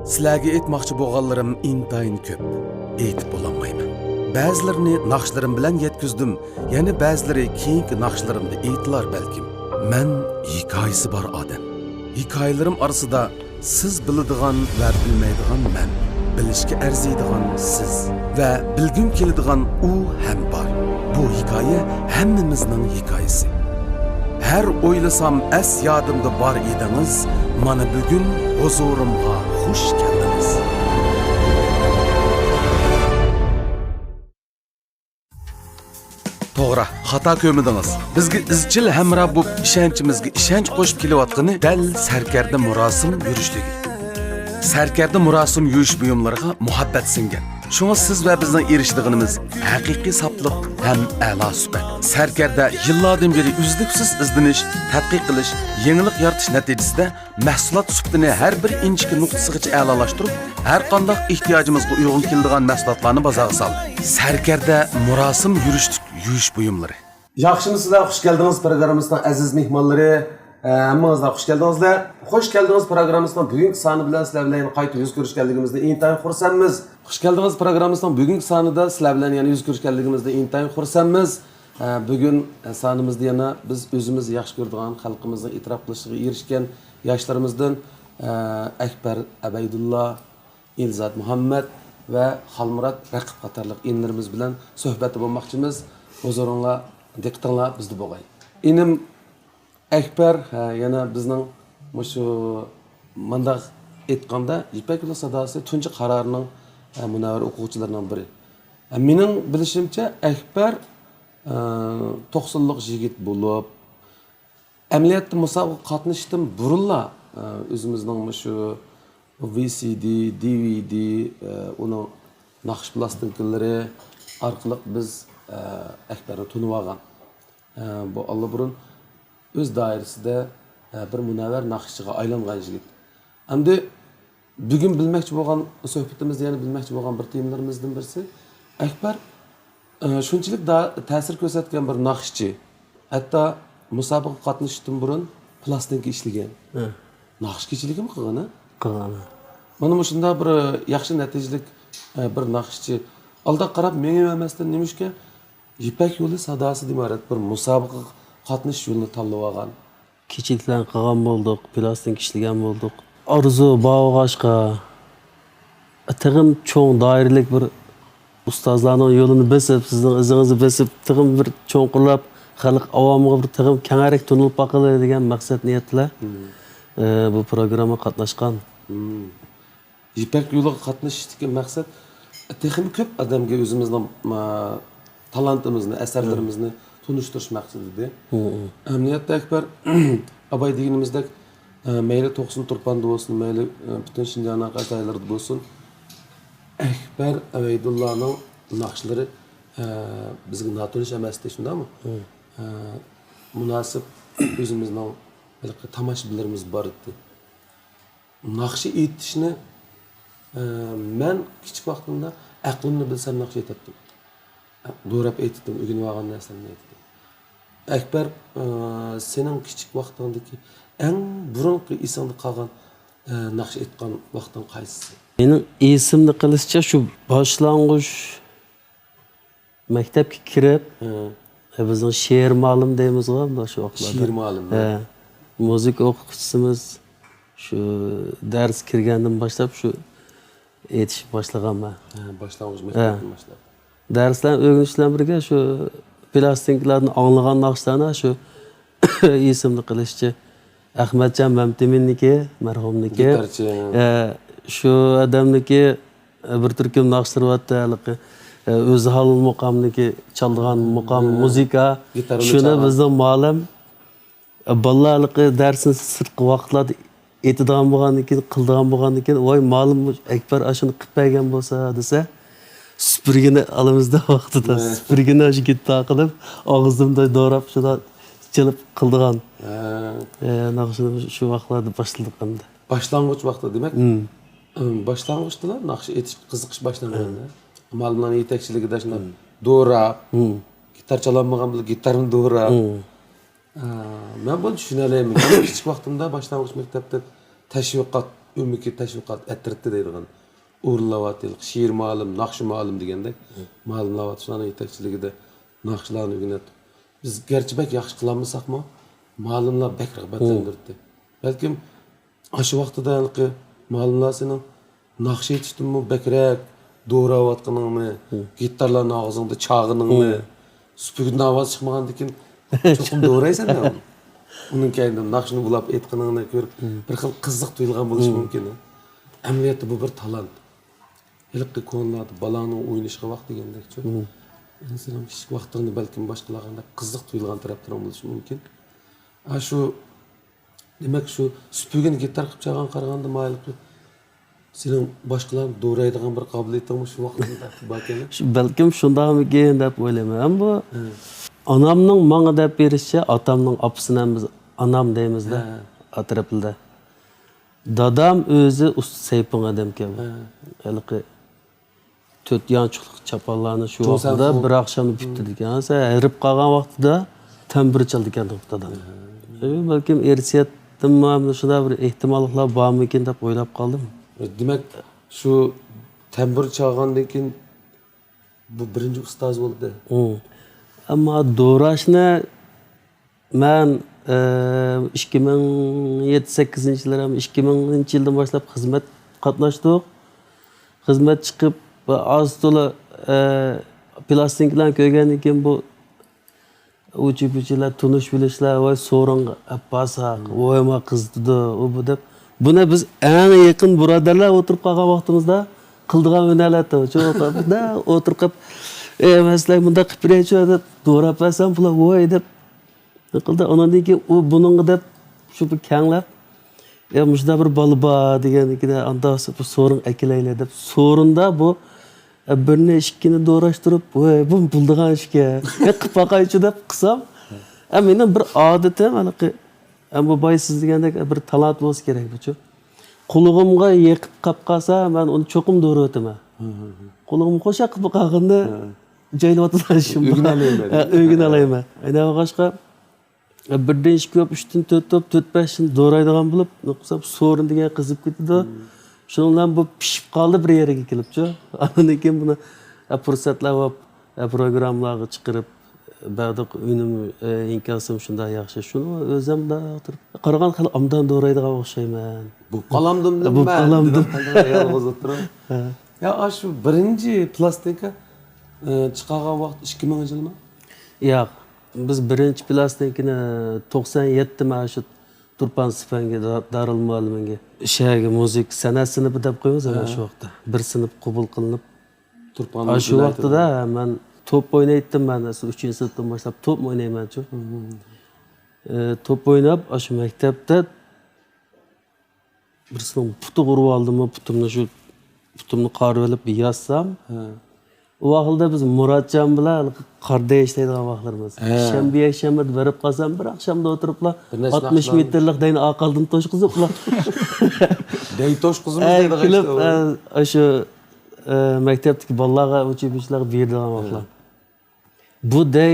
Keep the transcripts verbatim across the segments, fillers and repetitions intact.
سىلەرگە ئېيتماقچى بولغانلىرىم ئىنتايىن كۆپ. ئېيتىپ بولالمايمەن. بەزىلىرىنى ناخشىلىرىم بىلەن يەتكۈزدۈم، يەنە بەزىلىرى كېيىنكى ناخشىلىرىمدا ئېيتىلار بەلكىم. مەن ھېكايىسى بار ئادەم. ھېكايىلىرىم ئارىسىدا سىز بىلىدىغان ۋە بىلمەيدىغان مەن، بىلىشكە ئەرزىيدىغان سىز ۋە بىلگۈم كېلىدىغان ئۇ ھەم بار. بۇ ھېكايە ھەممىمىزنىڭ ھېكايىسى. ھەر ئويلىسام ئەس يادىمدا بار ئىدىڭىز، مانا بۈگۈن ھۇزۇرۇمغا خۇش كەلدىڭىز. توغرا، خاتا كۆرمىدىڭىز. بىزگە ئىزچىل ھەمراھ بولۇپ، ئىشەنچىمىزگە ئىشەنچ قوشۇپ كېلىۋاتقىنى دەل سەركەردە مۇراسىم يۈرۈشلۈكى. سەركەردە مۇراسىم يۈرۈش بۇيۇملىرىغا مۇھەببەت سىڭگەن. شۇڭا سىز ۋە بىزنىڭ ئېرىشىدىغىنىمىز ھەقىقىي ساپلىق ھەم ئەلا سۈپەت. سەركەردە يىللاردىن بېرى ئۈزلۈكسىز ئىزدىنىش، تەتقىق قىلىش، يېڭىلىق يارىتىش نەتىجىسىدە مەھسۇلات سۈپىتىنى ھەر بىر ئىنچىكە نۇقتىسىغىچە ئەلالاشتۇرۇپ، ھەر قانداق ئېھتىياجىمىزغا ئۇيغۇن كېلىدىغان مەھسۇلاتلارنى بازارغا سالدى. سەركەردە مۇراسىم يۈرۈشلۈك يۇيۇش بۇيۇملىرى. ياخشىمۇسىلەر؟ خۇش كەلدىڭىز پروگراممىمىزنىڭ ئەزىز مېھمانلىرى. ئە، ھەممىڭىزلار خۇش كەلدىڭىزلەر. خۇش كەلدىڭىز پروگراممىمىزنىڭ بۈگۈنكى سانى بىلەن سىلەر بىلەن يەنە قايتا يۈز كۆرۈشكەنلىكىمىزدىن ئىنتايىن خۇرسەنمىز. خۇش كەلدىڭىز پروگراممىمىزنىڭ بۈگۈنكى سانىدا سىلەر بىلەن يەنە يۈز كۆرۈشكەنلىكىمىزدىن ئىنتايىن خۇرسەنمىز. ئە، بۈگۈن، ئە، سانىمىزدا يەنە بىز ئۆزىمىز ياخشى كۆرىدىغان، خەلقىمىزنىڭ ئېتىراپ قىلىشىغا ئېرىشكەن ياشلىرىمىزدىن، ئە، ئەكبەر ئەبەيدۇللا، ئېلزات مۇھەممەت ۋە خالمۇرات رەقىب قاتارلىق ئىنىلىرىمىز بىلەن سۆھبەتتە بولماقچىمىز. ھۇزۇرۇڭلار، دىققىتىڭلار بىزدە بولغاي. ئىنىم ئەكبەر، ھە، يەنە بىزنىڭ مۇشۇ مۇنداق ئېيتقاندا، يىپەك يولى ساداسى تۇنجى قارارنىڭ، ھە، مۇنەۋۋەر ئوقۇغۇچىلىرىنىڭ بىرى. ھە، مېنىڭ بىلىشىمچە، ئەكبەر، ھە، توقسانلىق يىگىت بولۇپ، ئەمەلىيەتتە مۇسابىقىگە قاتنىشىشتىن بۇرۇنلا، ئە، ئۆزىمىزنىڭ مۇشۇ ۋى سى دى، دى ۋى دى، ئە، ئۇنىڭ ناخشا پىلاستىنكىلىرى ئارقىلىق بىز، ئە، ئەكبەرنى تونۇۋالغان. ئە، بۇ ئاللىبۇرۇن ئۆز دائىرىسىدە، ئە، بىر مۇنەۋۋەر ناخشىچىغا ئايلانغان يىگىت. ئەمدى بۈگۈن بىلمەكچى بولغان، سۆھبىتىمىزدە يەنە بىلمەكچى بولغان بىر تېمىلىرىمىزدىن بىرسى، ئەكبەر، ئە، شۇنچىلىك دا-، تەسىر كۆرسەتكەن بىر ناخشىچى. ھەتتا مۇسابىقىگە قاتنىشىشتىن بۇرۇن پىلاستىنكا ئىشلىگەن. ھە. ناخشا كېچىلىكىمۇ قىلغان، ھە؟ قىلغان، ھە. مانا مۇشۇنداق بىر، ئە، ياخشى نەتىجىلىك، ئە، بىر ناخشىچى. ئالدىغا قاراپ مېڭىۋەرمەستىن نېمىشقا يىپەك يولى ساداسىدىن ئىبارەت بىر مۇسابىقىگە قاتنىشىش يولىنى تاللىۋالغان. كېچىلىكلەرنى قىلغان بولدۇق، پىلاستىنكا ئىشلىگەن بولدۇق. ئارزۇ بار بولغاچقا، تېخىمۇ چوڭ دائىرىلىك بىر ئۇستازلارنىڭ يولىنى بېسىپ، سىزنىڭ ئىزىڭىزنى بېسىپ، تېخىمۇ بىر چوڭقۇرلاپ، خەلق ئاۋامىغا بىر تېخىمۇ كەڭرەك تونۇلۇپ باقىلى دېگەن مەقسەت نىيەت بىلەن، مم، ئى، بۇ پروگراممىغا قاتناشقان. مم. يىپەك يولىغا قاتنىشىشتىكى مەقسەت تېخىمۇ كۆپ ئادەمگە ئۆزىمىزنىڭ، ما، تالانتىمىزنى، ئەسەرلىرىمىزنى تونۇشتۇرۇش مەقسىتىدە. مم. ئەمەلىيەتتە ئەكبەر ئاباي دېگىنىمىزدەك، ئە، مەيلى توقسۇن تۇرپاندا بولسۇن، مەيلى، ئە، پۈتۈن شىنجاڭنىڭ قەيسەرلىرىدە بولسۇن، ئەكبەر ئەبەيدۇللانىڭ ناخشىلىرى، ئە، بىزگە ناتونۇش ئەمەستى، شۇنداقمۇ؟ مم. ئە، مۇناسىپ ئۆزىمىزنىڭ ھېلىقى تاماشىبىنلىرىمىز بار ئىدى. ناخشا ئېيتىشنى، ئە، مەن كىچىك ۋاقتىمدا ئەقلىمنى بىلسەم ناخشا ئېيتاتتىم. دوراپ ئېيتاتتىم، ئۆگىنىۋالغان نەرسەمنى ئېيتاتتىم. ئەكبەر، ئە، سېنىڭ كىچىك ۋاقتىڭدىكى ئەڭ بۇرۇنقى ئېسىڭدە قالغان، ئە، ناخشا ئېيتقان ۋاقتىڭ قايسىسى؟ مېنىڭ ئېسىمدە قېلىشىچە شۇ باشلانغۇچ مەكتەپكە كىرىپ، ھە. بىزنىڭ شېئىر مۇئەللىم دەيمىزغۇ، مۇنداق شۇ ۋاقىتلاردا. شېئىر مۇئەللىم، ھە. ھە. مۇزىكا ئوقۇتقۇچىسىمىز شۇ دەرس كىرگەندىن باشلاپ شۇ ئېيتىشقا باشلىغانمەن. ھە، باشلانغۇچ ھە. مەكتەپتىن باشلاپ. دەرسلەرنى ئۆگىنىش بىلەن بىرگە شۇ پىلاستىنكىلاردىن ئاڭلىغان ناخشىلارنى شۇ ئېسىمدە قېلىشىچە ئەخمەتجان مەمتىمىننىكى، مەرھۇمنىكى، گىتارچى. ئە، شۇ ئادەمنىكى، ئە، بىر تۈركۈم ناخشىلىرى بارتتى، ھېلىقى، ئە، ئۆزھال مۇقامنىكى چالىدىغان مۇقام، ھە. مۇزىكا. گىتارنى شۇنى چالغان. بىزنىڭ مۇئەللىم، ئە، بالىلار ھېلىقى دەرسنى سىرتقى ۋاقىتلاردا ئېيتىدىغان بولغاندىن كېيىن، قىلىدىغان بولغاندىن كېيىن، ۋاي مۇئەللىم، ئەكبەر ئاشۇنى قىلىپ بەرگەن بولسا دېسە، سۈپۈرگىنى ئالىمىز دەپ ۋاقتىدا، ھە. سۈپۈرگىنى ئاشۇ گىتار قىلىپ، ئاغزىمدا دوراپ، شۇنداق چېلىپ قىلىدىغان. ھە. ئە، ناخشىنى شۇ ۋاقىتلاردا باشلىدۇق ئەمدى. باشلانغۇچ ۋاقتى دېمەك، مم. ئىم، باشلانغۇچتىلا ناخشا ئېيتىش قىزىقىش باشلانغان. مم. مۇئەللىملەرنىڭ يېتەكچىلىكىدە شۇنداق مم. دوراپ، مم. گىتار چالالمىغان بولسا گىتارنى دوراپ. مم. ئە، مەن بۇنى چۈشىنەلەيمەن. مەن كىچىك ۋاقتىمدا باشلانغۇچ مەكتەپتە تەشۋىقات ئۆمىكى تەشۋىقات ئەترىتى دەيدىغان ئورۇنلاۋاتىدۇ. شېئىر مۇئەللىم، ناخشا مۇئەللىم دېگەندەك مۇئەللىملەر بار، شۇلارنىڭ يېتەكچىلىكىدە ناخشىلارنى ئۆگىنەتتۇق. بىز گەرچە بەك ياخشى قىلالمىساقمۇ، مۇئەللىملەر بەك رىغبەتلەندۈرەتتى. بەلكىم ئاشۇ ۋاقتىدا ھېلىقى مۇئەللىملەر سېنىڭ ناخشا ئېيتىشتىنمۇ بەكرەك دوراۋاتقىنىڭنى، گىتارلارنى ئاغزىڭدا چالغىنىڭنى، سۈپۈگىدىن ئاۋاز چىقمىغاندىكىن چوقۇم دورايسەن دە ئۇنى. ئۇنىڭ كەينىدىن ناخشىنى ئۇلاپ ئېيتقىنىڭنى كۆرۈپ، بىر خىل قىزىق تۇيۇلغان بولۇشى مۇمكىن. ئەمەلىيەتتە بۇ بىر تالانت. ھېلىقى كونىلاردا بالانىڭ ئوينىشىغا ۋاقتى دېگەندەكچۇ. سېنىڭ كىچىك ۋاقتىڭنى بەلكىم باشقىلارغا قىزىق تۇيۇلغان تەرەپلىرىڭ بولۇشى مۇمكىن. ئاشۇ دېمەك، شۇ سۈپۈگىنى گىتار قىلىپ چالغانغا قارىغاندا، مايىلقى سېنىڭ باشقىلارنى دورايدىغان بىر قابىلىيىتىڭمۇ شۇ ۋاقىتتا باركەن. شۇ، بەلكىم شۇنداقمىكىن دەپ ئويلايمەن. ھەم بۇ ئانامنىڭ ماڭا دەپ بېرىشىچە، ئاتامنىڭ ئاپىسىنى ھەم بىز ئانام دەيمىز-دە، ھە. ئاتا تەرىپىدە. دادام ئۆزى ئۇستا سەيپىڭ ئادەمكەن. ھە. ھېلىقى تۆت يانچۇقلۇق چاپانلارنى شۇ ۋاقتىدا بىر ئاخشامدا پۈتتۈرىدىكەن. ھە، ھېرىپ قالغان ۋاقتىدا تەمبۇر چالىدىكەن دادام. ئە، بەلكىم ئىرسىيەتتىنمۇ شۇنداق بىر ئېھتىماللىقلار بارمىكىن دەپ ئويلاپ قالدىم. دېمەك، شۇ تەمبۇر چالغاندىن كېيىن بۇ بىرىنچى ئۇستاز بولدى. ئەمما دوراشنى مەن، ئە، ئىككى مىڭ يەتتە سەككىزىنچى يىللار، ئىككى مىڭىنچى يىلدىن باشلاپ خىزمەت قاتناشتۇق. خىزمەت چىقىپ، ئاز تولا، ئە، پىلاستىنكىلارنى كۆرگەندىن كېيىن بۇ ئۇچى-پۇچىلار تونۇش بىلىشلەر، ۋاي سورۇنغا ئەپ بارساق، ۋاي ما قىزىتىدۇ، ئۇ بۇ دەپ. بۇنى بىز ئەڭ يېقىن بۇرادەرلەر ئولتۇرۇپ قالغان ۋاقتىمىزدا قىلىدىغان ھۈنەرلەر شۇ. ئولتۇرۇپ، ئەي مەن سىلەرگە مۇنداق قىلىپ بېرەيچۇ دەپ، دوراپ بەرسەم، بۇلار ۋاي دەپ. قىلدى. ئۇنىڭدىن كېيىن ئۇ بۇنىڭغا دەپ شۇ بىر كەڭلەپ، يا مۇشۇنداق بىر بالا بار دېگەندىكىدە، ئاندا بىر سورۇن ئەكېلەيلى دەپ، سورۇندا بۇ، ئە، بىرنى ئىككىنى دوراشتۇرۇپ، ۋاي، بۇ بولىدىغان ئىشكەن. يا قىلىپ باقايچۇ دەپ قىلسام، ئە، مېنىڭ بىر ئادىتىم، ھېلىقى، ئە، بۇ باي سىز دېگەندەك، ئە، بىر تالانت بولسا كېرەك بۇچۇ. قۇلىقىمغا يېقىپ قاپ قالسا، مەن ئۇنى چوقۇم دورىۋېتىمەن. قۇلىقىمغا خوش قىلىپ قالغىنى جايلىۋاتىدىغان ئىشىم بار. ئۆگىنەلەيمەن. ھە، ئۆگىنەلەيمەن. ئەنە بولغاچقا، بىردىن ئىككى بولۇپ، ئۈچتىن تۆت بولۇپ، تۆت بەشتىن دورايدىغان بولۇپ، نوقۇسام سورۇن دېگەن قىزىپ كېتىدۇ. شۇنىڭ بىلەن بۇ پىشىپ قالدى بىر يەرگە كېلىپچۇ. ئاندىن كېيىن بۇنى، ئە، پۇرسەتلەر بولۇپ، ئە، پروگراممىلارغا چىقىرىپ، بەردۇق ئۈنۈم، ئە، ئىنكاسىم شۇنداق ياخشى. شۇنى ئۆزۈم مۇنداق تۇرۇپ قارىغان خېلى ئوبدان دورايدىغان ئوخشايمەن. بوپ قالامدىم بوپ قالامدىم. يالغۇز ئولتۇرۇپ. ھە. يا، ئاشۇ بىرىنچى پىلاستىنكا، ئە، چىقارغان ۋاقىت ئىككى مىڭىنچى يىلمۇ؟ ياق. بىز بىرىنچى پىلاستىنكىنى توقسان يەتتە مەن شۇ تۇرپان سىفەنگە، دا-، دارىلمۇئەللىمىنگە، شەھەرگە مۇزىكا سەنئەت سىنىپى دەپ قويىمىز ئەنە شۇ ۋاقىتتا. بىر سىنىپ قوبۇل قىلىنىپ. تۇرپان ئاشۇ ۋاقتىدا مەن توپ ئوينايتتىم، مەن ئەسلى ئۈچىنچى سىنىپتىن باشلاپ توپ ئوينايمەنچۇ. ئى، توپ ئويناپ، ئاشۇ مەكتەپتە بىرسىنىڭ پۇتىغا ئۇرۇۋالدىمۇ، پۇتۇمنى شۇ، پۇتۇمنى قارىۋېلىپ ياتسام، ئۇ ۋاقىتتا بىز مۇراتجان بىلەن قاردا ئىشلەيدىغان ۋاقىتلىرىمىز. شەنبە، يەكشەنبىدە بېرىپ قالسام، بىر ئاخشامدا ئولتۇرۇپلا ئاتمىش مېتىرلىق دەينى ئارقىدىن توشقۇزۇپلا. دەي توشقۇزىمىز دەيدىغان كۈلۈپ، ئىشتە ئۇ. ئە، ئاشۇ، ئە، مەكتەپتىكى بالىلارغا، ئۇچى-بۇچىلارغا بېرىدىغان ۋاقىتلار. بۇ دەي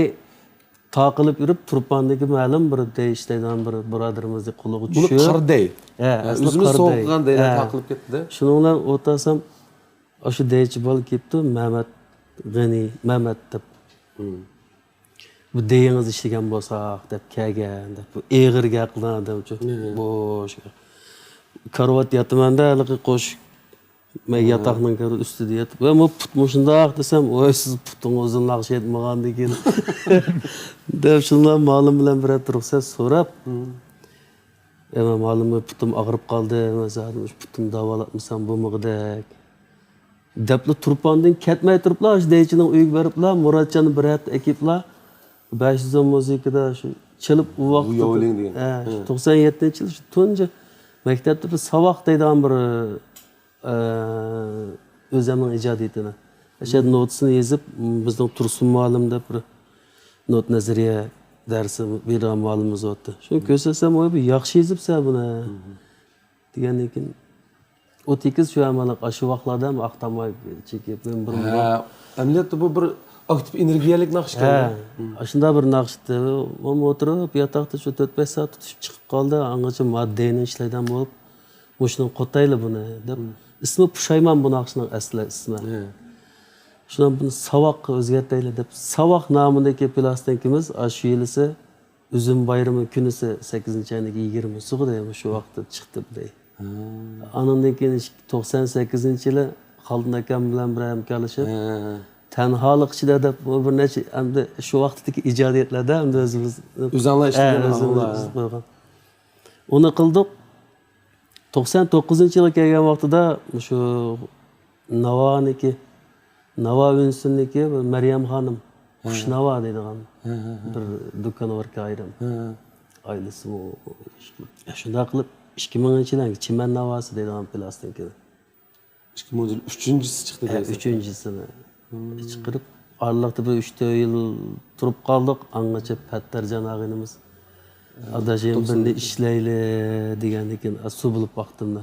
تاقىلىپ يۈرۈپ، تۇرپاندىكى مەلۇم بىر دەي ئىشلەيدىغان بىر بۇرادىرىمىزنىڭ قولىغا چۈشۈپ. بۇنى قارا دەي. ھە، ئۆزىمىز سوۋغا قىلغان دەيلەر تاقىلىپ كەتتى-دە. شۇنىڭ بىلەن ئولتۇرسام، ئاشۇ دەيچى بالا كېلىپتۇ، مەمەت غېنى، مەمەت دەپ. بۇ دېيىڭىز ئىشلىگەن بولساق دەپ كەلگەن دەپ، بۇ ئېغىر گەپ قىلىدىغان ئادەمچۇ. بوش. كارىۋات ياتىمەن-دە، ھېلىقى قوش. مەن ياتاقنىڭ كارىۋات ئۈستىدە ياتىپ، ۋە مۇ پۇت مۇشۇنداق دېسەم، ۋاي سىز پۇتىڭىز ئۇزۇن ناخشا ئېيتمىغاندىكىن. دەپ شۇنداق مۇئەللىم بىلەن بىر ھەپتە رۇخسەت سوراپ، ئەمما مۇئەللىم پۇتۇم ئاغرىپ قالدى، مەن زادى مۇشۇ پۇتۇمنى داۋالاتمىسام بولمىغۇدەك. دەپلا تۇرپاندىن كەتمەي تۇرۇپلا، ئاشۇ دەيچىنىڭ ئۆيىگە بېرىپلا، مۇراتجاننى بىر ھەپتە ئەكىپلا، بەش يۈز سوم مۇزىكىدا شۇ چېلىپ، ئۇ ۋاقىتتا، ھە، شۇ توقسان يەتتىنچى يىل، شۇ تۇنجى مەكتەپتە بىر ساۋاق دەيدىغان بىر، ئە، ئۆزەمنىڭ ئىجادىيىتىنى. ئەشەدە نوتىسىنى يېزىپ، بىزنىڭ تۇرسۇن مۇئەللىم دەپ بىر نوتا نەزەرىيە دەرسى بېرىدىغان مۇئەللىمىمىز بولاتتى. شۇنى كۆرسەتسەم، ۋاي، بۇ ياخشى يېزىپسەن بۇنى. دېگەندىن كېيىن، ئۇ تېكىست شۇ ئامانلىق، ئاشۇ ۋاقىتلاردا ھەم ئاق تاماي چېكىپ، بىر، بىر ھە، ئەمەلىيەتتە بۇ بىر ئاكتىپ ئېنېرگىيەلىك ناخشا ئىكەن. ھە، ئاشۇنداق بىر ناخشا ئىدى. مانا ئولتۇرۇپ، ياتاقتا شۇ تۆت-بەش سائەت تۇتۇشۇپ چىقىپ قالدى. ئاڭغىچە ماددىينى ئىشلەيدىغان بولۇپ، مۇشۇنى قوتايلى بۇنى دەپ، ئىسمى پۇشايمان بۇ ناخشىنىڭ ئەسلى ئىسمى. شۇنىڭ بۇنى ساۋاققا ئۆزگەرتەيلى دەپ، ساۋاق نامىدىكى پىلاستىنكىمىز ئاشۇ يىلىسى ئۈزۈم بايرىمى كۈنىسى سەككىزىنچى ئاينىڭ يىگىرمىسىغۇ دەي، مۇشۇ ۋاقىتتا چىقتى دەي. ئانىڭدىن كېيىن توقسان سەككىزىنچى يىلى خالدىن ئاكام بىلەن بىر ھەمكارلىشىپ، تەنھالىق ئىچىدە دەپ، بۇ بىر نەچچە، ئەمدى شۇ ۋاقىتتىكى ئىجادىيەتلەردە ئەمدى ئۆزىمىز، ئۆزۈڭلار ئىشلىگەن ئۆزىمىز قويغان. ئۇنى قىلدۇق. توقسان توققۇزىنچى يىلغا كەلگەن ۋاقتىدا مۇشۇ ناۋانىكى، ناۋا ئۈنسىنىكى بىر مەريەم خانىم، خۇشناۋا دەيدىغان بىر دۇكان باركەن ئايرىم. ئائىلىسىمۇ شۇنداق قىلىپ ئىككى مىڭىنچى يىلى چىمەن ناۋاسى دەيدىغان پىلاستىنكىنى. ئىككى مىڭىنچى يىل ئۈچىنچىسى چىقتى دەيسىز. ئۈچىنچىسىنى چىقىرىپ، ئارىلىقتا بىر ئۈچ تۆت يىل تۇرۇپ قالدۇق. ئاڭغىچە پەتتەرجان ئاغىنىمىز، ئاداش، يەنە بىرنى ئىشلەيلى دېگەندىن كېيىن، سۇ بولۇپ ئاقتىمنى،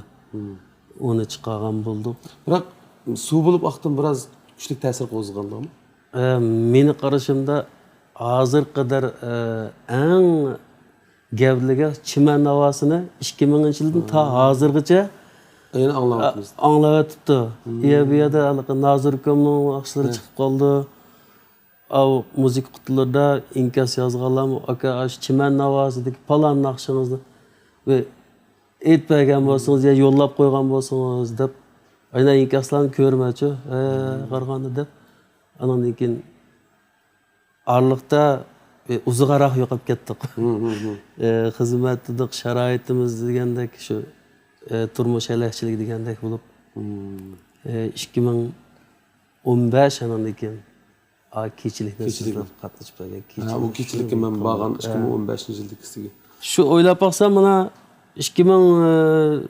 ئۇنى چىقارغان بولدۇق. بىراق، سۇ بولۇپ ئاقتىم بىراز كۈچلۈك تەسىر قوزغىغانمۇ؟ ئە، مېنى قارىشىمدا، ھازىرغا قەدەر، ئە، ئەڭ گەۋدىلىك چىمەن ناۋاسىنى ئىككى مىڭىنچى يىلدىن تا ھازىرغىچە يەنە ئاڭلاۋاتىمىز. ئاڭلاۋېتىپتۇ. ئۇ يەر، بۇ يەردە ھېلىقى نازىر ئۇكامنىڭ ناخشىلىرى چىقىپ قالدى. ئاۋۇ مۇزىكا قۇتىلىرىدا ئىنكاس يازغانلارمۇ، «ئاكا، ئاشۇ چىمەن ناۋاسىدىكى پالان ناخشىڭىزنى بىر ئېيتىپ بەرگەن بولسىڭىز يا يوللاپ قويغان بولسىڭىز» دەپ، ئاينا ئىنكاسلارنى كۆرمەچۇ، ھە، قارىغاندا دەپ. ئانىڭدىن كېيىن ئارىلىقتا، ئى، ئۇزۇنراق يوقاپ كەتتۇق. ئى، خىزمەت دېدۇق، شارائىتىمىز دېگەندەك شۇ، ئى، تۇرمۇش ھەلەكچىلىكى دېگەندەك بولۇپ، ئى، ئىككى مىڭ ئون بەش ئانىڭدىن كېيىن، ئا، كېچىلىكنى سىزلەر قاتنىشىپ بەرگەن. ھە، ئۇ كېچىلىككە مەن بارغان ئىككى مىڭ ئون بەشىنچى يىلدىكىسىگە. شۇ ئويلاپ باقسام، مانا، ئىككى مىڭ، ئى،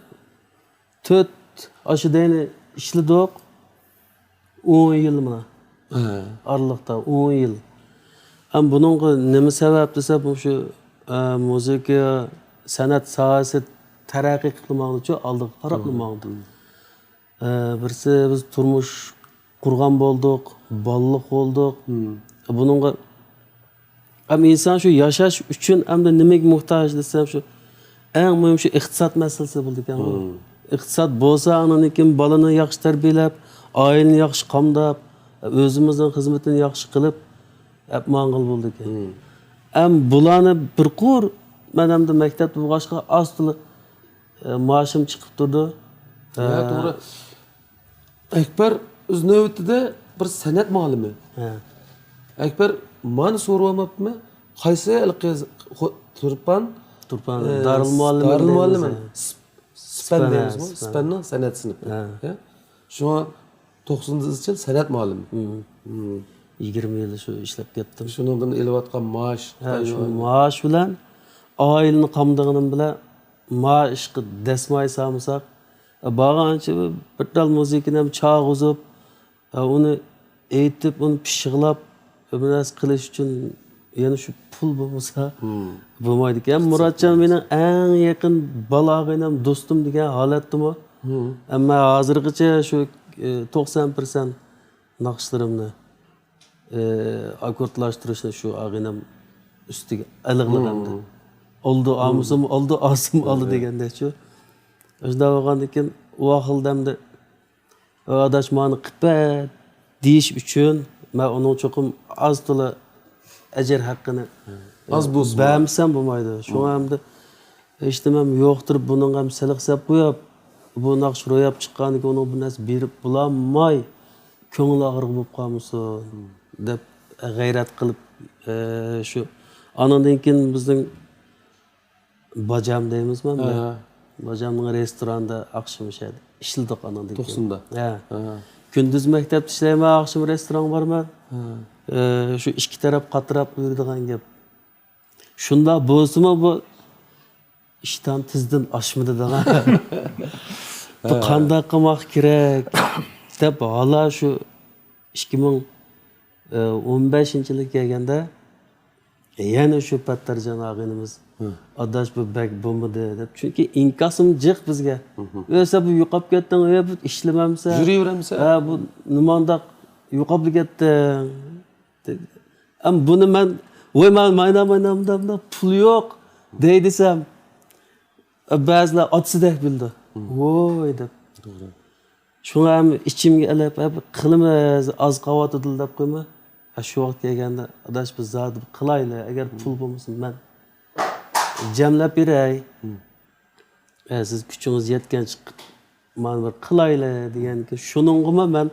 تۆت ئاشۇ دەينى ئىشلىدۇق. ئون يىل مانا. ھە. ئارىلىقتا ئون يىل. ھەم بۇنىڭغا نېمە سەۋەب دېسە، بۇ شۇ، ئە، مۇزىكا، سەنئەت ساھەسى تەرەققىي قىلىپ ماڭدىچۇ، ئالدىغا قاراپلا ماڭدى. ھە، بىرسى بىز تۇرمۇش قۇرغان بولدۇق، بالىلىق بولدۇق. بۇنىڭغا ھەم ئىنسان شۇ ياشاش ئۈچۈن ئەمدى نېمىگە موھتاج دېسەم، شۇ ئەڭ مۇھىم شۇ ئىقتىساد مەسىلىسى بولىدىكەن. ئىقتىساد بولسا، ئاندىن كېيىن بالىنى ياخشى تەربىيەلەپ، ئائىلىنى ياخشى قامداپ، ئۆزىمىزنىڭ خىزمىتىنى ياخشى قىلىپ، ئەپ ماڭغىلى بولىدىكەن. ئەم بۇلارنى بىر قۇر، مەن ئەمدى مەكتەپتە بولغاچقا ئاز تولا، ئە، مائاشىم چىقىپ تۇرىدۇ. ھە، توغرا. ئەكبەر ئۆز نۆۋىتىدە بىر سەنئەت مۇئەللىمى. ھە. ئەكبەر مانا سورىۋالماپتىمۇ؟ قايسى ھېلىقى خو-، تۇرپان؟ تۇرپان، ئە، دارىلمۇئەللىمى دارىلمۇئەللىمى دەيمىز، ھە. سىپەن دەيمىزغۇ؟ سىپەن. سىپەننىڭ سەنئەت سىنىپى. ھە. ھە؟ شۇڭا توقسان ئىزچىل سەنئەت مۇئەللىمى. يىگىرمە يىل شۇ ئىشلەپ كەتتىم. شۇنىڭدىن ئېلىۋاتقان مائاش. ھە، شۇ مائاش بىلەن ئائىلىنى قامدىغىنىم بىلەن مائاشقا دەسمايە سالمىساق، بارغانچە بىر تال مۇزىكىنى ھەم چالغۇزۇپ، ئۇنى ئېيتىپ، ئۇنى پىششىقلاپ، بىر نەرسە قىلىش ئۈچۈن يەنە شۇ پۇل بولمىسا بولمايدىكەن. مۇراتجان مېنىڭ ئەڭ يېقىن بالا ئاغىنەم، دوستۇم دېگەن ھالەتتىمۇ. ئەمما ھازىرغىچە شۇ، ئى، توقسان پىرسەنت ناخشىلىرىمنى، ئى، ئاككوردلاشتۇرۇشنى شۇ ئاغىنەم ئۈستىگە ئېلىغلىق ئەمدى. ئالدى ئالمىسىمۇ ئالدى، ئالسىمۇ ئالدى دېگەندەكچۇ. شۇنداق بولغاندىن كېيىن ئۇ ئاخىردا ئەمدى، ئاداش، مانا قىلىپ بەر دېيىش ئۈچۈن، مەن ئۇنىڭ چوقۇم ئاز تولا ئەجىر ھەققىنى، ئاز بولسىمۇ، بەرمىسەم بولمايدۇ. شۇڭا ئەمدى ھېچنېمەم يوقتۇرۇپ، بۇنىڭغا ھەم سېلىق سېلىپ قويۇپ، بۇ ناخشا روياپ چىققاندىن كېيىن ئۇنىڭ بىر نەرسە بېرىپ بولالماي، كۆڭۈل ئاغرىقى بولۇپ قالمىسۇن دەپ غەيرەت قىلىپ، ئە، شۇ. ئانىڭدىن كېيىن بىزنىڭ باجام دەيمىزمۇ ئەمدى؟ ھە. باجامنىڭ رېستورانىدا ئاخشىمى شۇ يەردە ئىشلىدۇق ئانىڭدىن كېيىن. توقسۇندا؟ ھە. ھە. كۈندۈز مەكتەپتە ئىشلەيمەن، ئاخشىمى رېستورانغا بارىمەن. ھە. ئى، شۇ ئىككى تەرەپ قاتراپ يۈرىدىغان گەپ. شۇنداق بولسىمۇ بۇ ئىشتان تېزدىن ئاشمىدى دەڭا. بۇ ھە. قانداق قىلماق كېرەك دەپ ھالا شۇ ئىككى مىڭ ئون بەشىنچى يىلى كەلگەندە، يەنە شۇ پەتتەرجان ئاغىنىمىز، ھە. ئاداش، بۇ بەك بولمىدى دەپ. چۈنكى ئىنكاسىم جىق بىزگە. ھە، ھە. ئۆسە بۇ يوقاپ كەتتىڭ، ئۆ بۇ ئىشلىمەمسە. يۈرۈۋېرەمسە. ھە، بۇ نېمانداق يوقاپلا كەتتىڭ؟ ئەم بۇنى مەن، ۋاي، مانا، مانا، مانا، مانا، مانا پۇل يوق دەي دېسەم، بەزىلەر ئاتىسىدەك بىلىدۇ. ۋوي دەپ. شۇڭا ھەم ئىچىمگە ئېلىپ، «ھە، بىر قىلىمىز، ئاز قاۋاتىدىلا» دەپ قويما. ھە، شۇ ۋاقىت كەلگەندە، «ئاداش، بىز زادى بىر قىلايلى، ئەگەر پۇل بولمىسا، مەن جەملەپ بېرەي. ھە، سىز كۈچىڭىز يەتكەنچە مانا بىر قىلايلى» دېگەنكى، شۇنىڭغىمۇ مەن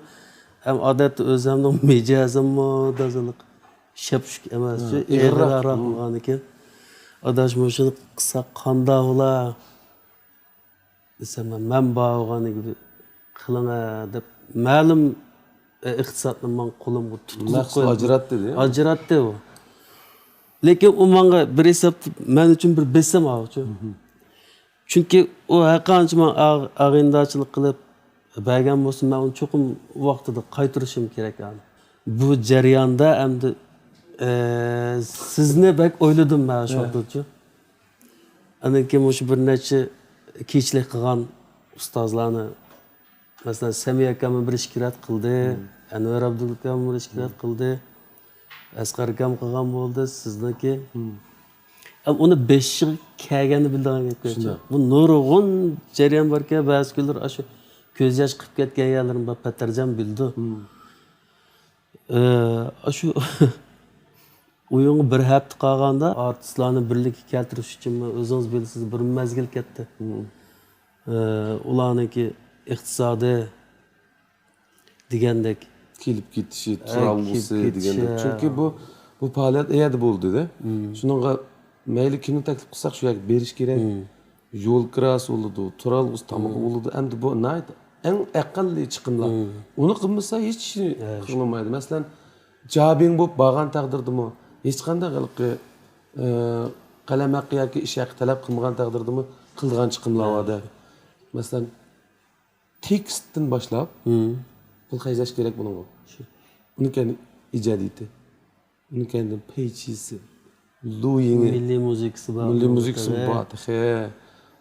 ھەم ئادەتتە ئۆزۈمنىڭ مىجەزىممۇ تازىلىق شەپشۈك ئەمەس، ھە، ئېغىرراق. ئېغىرراق بولغاندىكىن، «ئاداش، مۇشۇنى قىلساق قانداق بولا؟» دېسەم، «مەن بار بولغاندىكىن قىلىڭە» دەپ، مەلۇم ئىقتىسادنى ماڭا قولۇمغا تۇتقۇزۇپ قويدى. ئاجراتتى دە. ئاجراتتى ئۇ. لېكىن ئۇ ماڭا بىر ھېسابتا مەن ئۈچۈن بىر بېسىم ئاۋۇچۇ. چۈنكى ئۇ ھەرقانچە ماڭا ئاغ-، ئاغىنىدارچىلىق قىلىپ بەرگەن بولسا، مەن ئۇنى چوقۇم ۋاقتىدا قايتۇرۇشۇم كېرەك. بۇ جەرياندا ئەمدى، ئە، سىزنى بەك ئويلىدىم مەن شۇ ۋاقىتتىچۇ. ئاندىن كېيىن مۇشۇ بىر نەچچە كېچىلىك قىلغان ئۇستازلارنى، مەسىلەن، سەمىيە ئاكاممۇ بىر ئىككى رەت قىلدى، ئەنۋەر ئابدۇللا ئاكاممۇ بىر ئىككى رەت قىلدى، ئەسقەر ئاكام قىلغان بولدى، سىزنىڭكى. ئەم، ئۇنى بېشىغا كەلگەننى بىلىدىغان گەپ. شۇنداق. بۇ نۇرغۇن جەريان باركەن، بەزى كۈنلىرى ئاشۇ كۆز ياش قىلىپ كەتكەن يەرلىرىم بار، پەتەرجان بىلىدۇ. ئە، ئاشۇ ئويۇنغا بىر ھەپتە قالغاندا ئارتىسلارنى بىرلىككە كەلتۈرۈش ئۈچۈنمۇ، ئۆزىڭىز بىلىسىز، بىر مەزگىل كەتتى. ئە، ئۇلارنىڭكى ئىقتىسادى دېگەندەك. كېلىپ كېتىشى، ئە، تۇرالغۇسى كېلىپ كېتىشى، دېگەندەك. ھە. چۈنكى بۇ، بۇ پائالىيەت ئەيەردە بولدى-دە. شۇنىڭغا مەيلى كىمنى تەكلىپ قىلساق، شۇ يەرگە بېرىش كېرەك. يول كىراسى بولىدۇ، تۇرالغۇسى، تامىقى بولىدۇ. ئەمدى بۇ ناھايىتى ئەڭ ئەقەللىي چىقىملار. ئۇنى قىلمىسا، ھېچ ئىشنى قىلالمايدۇ. مەسىلەن، جابىڭ بولۇپ بارغان تەقدىردىمۇ، ھېچقانداق ھېلىقى، ئە، قەلەم ھەققى ياكى ئىش ھەققى تەلەپ قىلمىغان تەقدىردىمۇ قىلىدىغان چىقىملار بار-دە. مەسىلەن، تېكىستتىن باشلاپ پۇل خەجلەش كېرەك بۇنىڭغا. ئۇنىڭ كەينى ئىجادىيىتى. ئۇنىڭ كەينىدىن پەيچىسى، لۇيىڭى. مىللىي مۇزىكىسى بار. مىللىي مۇزىكىسى بار تېخى.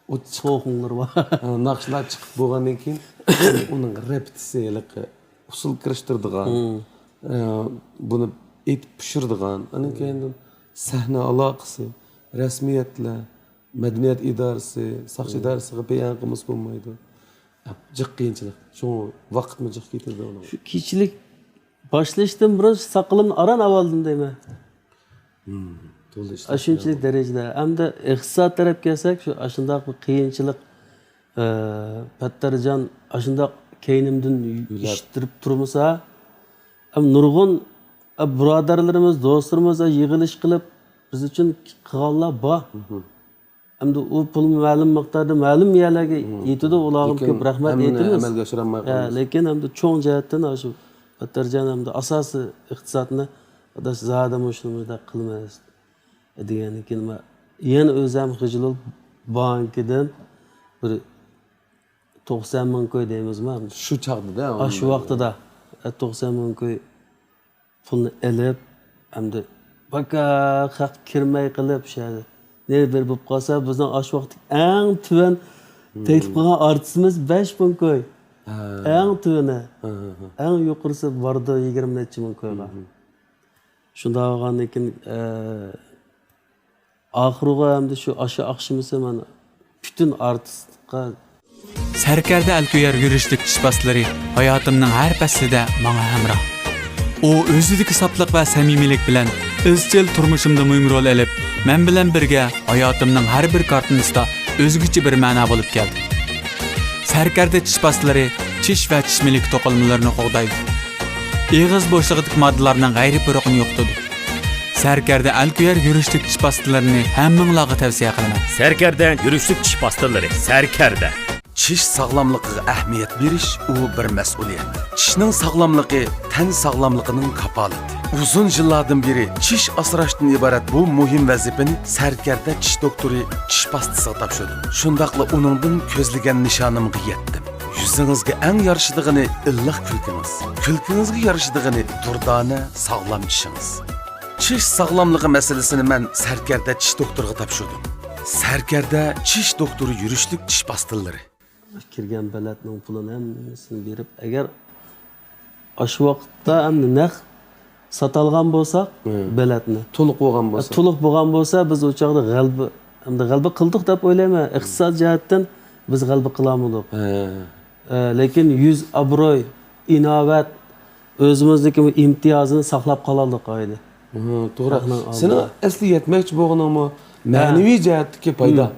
ئۇ چىق-، سوخۇڭلىرى بار. ھە، ناخشىلار چىقىپ بولغاندىن كېيىن ئۇنىڭ رېپېتىسى، ھېلىقى ئۇسسۇل كىرىشتۈرىدىغان، ئە، بۇنى ئېيتىپ پىشۇرىدىغان، ئاندىن كېيىن سەھنە ئالاقىسى، رەسمىيەتلەر، مەدەنىيەت ئىدارىسى، ساقچى ئىدارىسىغا بەيان قىلمىسا بولمايدۇ. جىق قىيىنچىلىق. شۇڭا ۋاقىتمۇ جىق كېتىدۇ ئۇنىڭغا. شۇ كېچىلىك باشلىشتىن بۇرۇن ساقىلىمنى ئاران ئاۋالدىم دەيمەن. ئاشۇنچىلىك دەرىجىدە. ئەمدى ئىقتىساد تەرەپ كەلسەك، شۇ ئاشۇنداق بىر قىيىنچىلىق، ئە، پەتتەرجان ئاشۇنداق كەينىمدىن ئىشتىرىپ تۇرمىسا، ئەم، نۇرغۇن، ئە، بۇرادەرلىرىمىز، دوستلىرىمىز، ئە، يىغىلىش قىلىپ، بىز ئۈچۈن قىلغانلار بار. ئەمدى ئۇ پۇل مەلۇم مىقداردا مەلۇم يەرلەرگە يېتىدۇ، ئۇلارغا كۆپ رەھمەت ئېيتىمىز. ھەممىنى ئەمەلگە ئاشۇرالماي قالىمىز. لېكىن ئەمدى چوڭ جەھەتتىن ئاشۇ پەتتەرجان ئەمدى ئاساسىي ئىقتىسادنى، ئاداش، زادى مۇشۇنى مۇنداق قىلىمىز دېگەندىن كېيىن، مەن يەنە ئۆزۈم خىجلۇل بانكىدىن بىر توقسان مىڭ كوي دەيمىزمۇ؟ شۇ چاغدا-دە، شۇ ۋاقتىدا، ئە، توقسان مىڭ كوي پۇلنى ئېلىپ، ئەمدى باكا خەق كىرمەي قېلىپ، شۇ يەردە نېمە بىر بولۇپ قالسا، بىزنىڭ ئاشۇ ۋاقىتتىكى ئەڭ تۆۋەن تەكلىپ قىلغان ئارتىسىمىز بەش مىڭ كوي. ھە. ئەڭ تۆۋىنى. ھە، ھە، ھە. ئەڭ يۇقىرىسى بارىدۇ يىگىرمە نەچچە مىڭ كويغا. شۇنداق بولغاندىن كېيىن، ئە، ئاخىرىغا ئەمدى شۇ ئاشۇ ئاخشىمىسى مانا پۈتۈن ئارتىسلىققا. سەركەردە ئەلكۆيەر يۈرۈشلۈك چىش پاستىلىرى ھاياتىمنىڭ ھەر پەسلىدە ماڭا ھەمراھ. ئۇ ئۆزىدىكى ساپلىق ۋە سەمىمىيلىك بىلەن ئىزچىل تۇرمۇشۇمدا مۇھىم رول ئېلىپ، مەن بىلەن بىرگە ھاياتىمنىڭ ھەر بىر كارتىنىسىدا ئۆزگىچە بىر مەنا بولۇپ كەلدى. سەركەردە چىش پاستىلىرى چىش ۋە چىش مىلىكى توقۇلمىلىرىنى قوغدايدۇ. ئېغىز بوشلۇقىدىكى ماددىلارنىڭ غەيرىي پۇرىقىنى يوقىتىدۇ. سەركەردە ئەلكۆيەر يۈرۈشلۈك چىش پاستىلىرىنى ھەممىڭلارغا تەۋسىيە قىلىمەن. سەركەردە يۈرۈشلۈك چىش پاستىلىرى. سەركەردە. چىش ساغلاملىقىغا ئەھمىيەت بېرىش، ئۇ بىر مەسئۇلىيەت. چىشنىڭ ساغلاملىقى تەن ساغلاملىقىنىڭ كاپالىتى. ئۇزۇن يىللاردىن بېرى چىش ئاسراشتىن ئىبارەت بۇ مۇھىم ۋەزىپىنى سەركەردە چىش دوختۇرى چىش پاستىسىغا تاپشۇردۇم. شۇنداقلا ئۇنىڭدىن كۆزلىگەن نىشانىمغا يەتتىم. يۈزىڭىزگە ئەڭ يارىشىدىغىنى ئىللىق كۈلكىڭىز. كۈلكىڭىزگە يارىشىدىغىنى دۇردانە، ساغلام چىشىڭىز. چىش ساغلاملىقى مەسىلىسىنى مەن سەركەردە چىش دوختۇرىغا تاپشۇردۇم. سەركەردە چىش دوختۇرى يۈرۈشلۈك چىش پاستىلىرى. كىرگەن بېلەتنىڭ پۇلىنى ھەممىسىنى بېرىپ، ئەگەر ئاشۇ ۋاقىتتا ئەمدى نەق ساتالغان بولساق، بېلەتنى. تولۇق بولغان بولسا. تولۇق بولغان بولسا، بىز ئۇ چاغدا غەلىبە، ئەمدى غەلىبە قىلدۇق دەپ ئويلايمەن. ئىقتىساد جەھەتتىن بىز غەلىبە قىلالمىدۇق. ئە، لېكىن يۈز ئابرۇي، ئىناۋەت، ئۆزىمىزنىڭكى ئىمتىيازىنى ساقلاپ قالالىدۇق ئايدا. توغرا. سېنىڭ ئەسلى يەتمەكچى بولغىنىڭمۇ مەنىۋى جەھەتتىكى پايدا.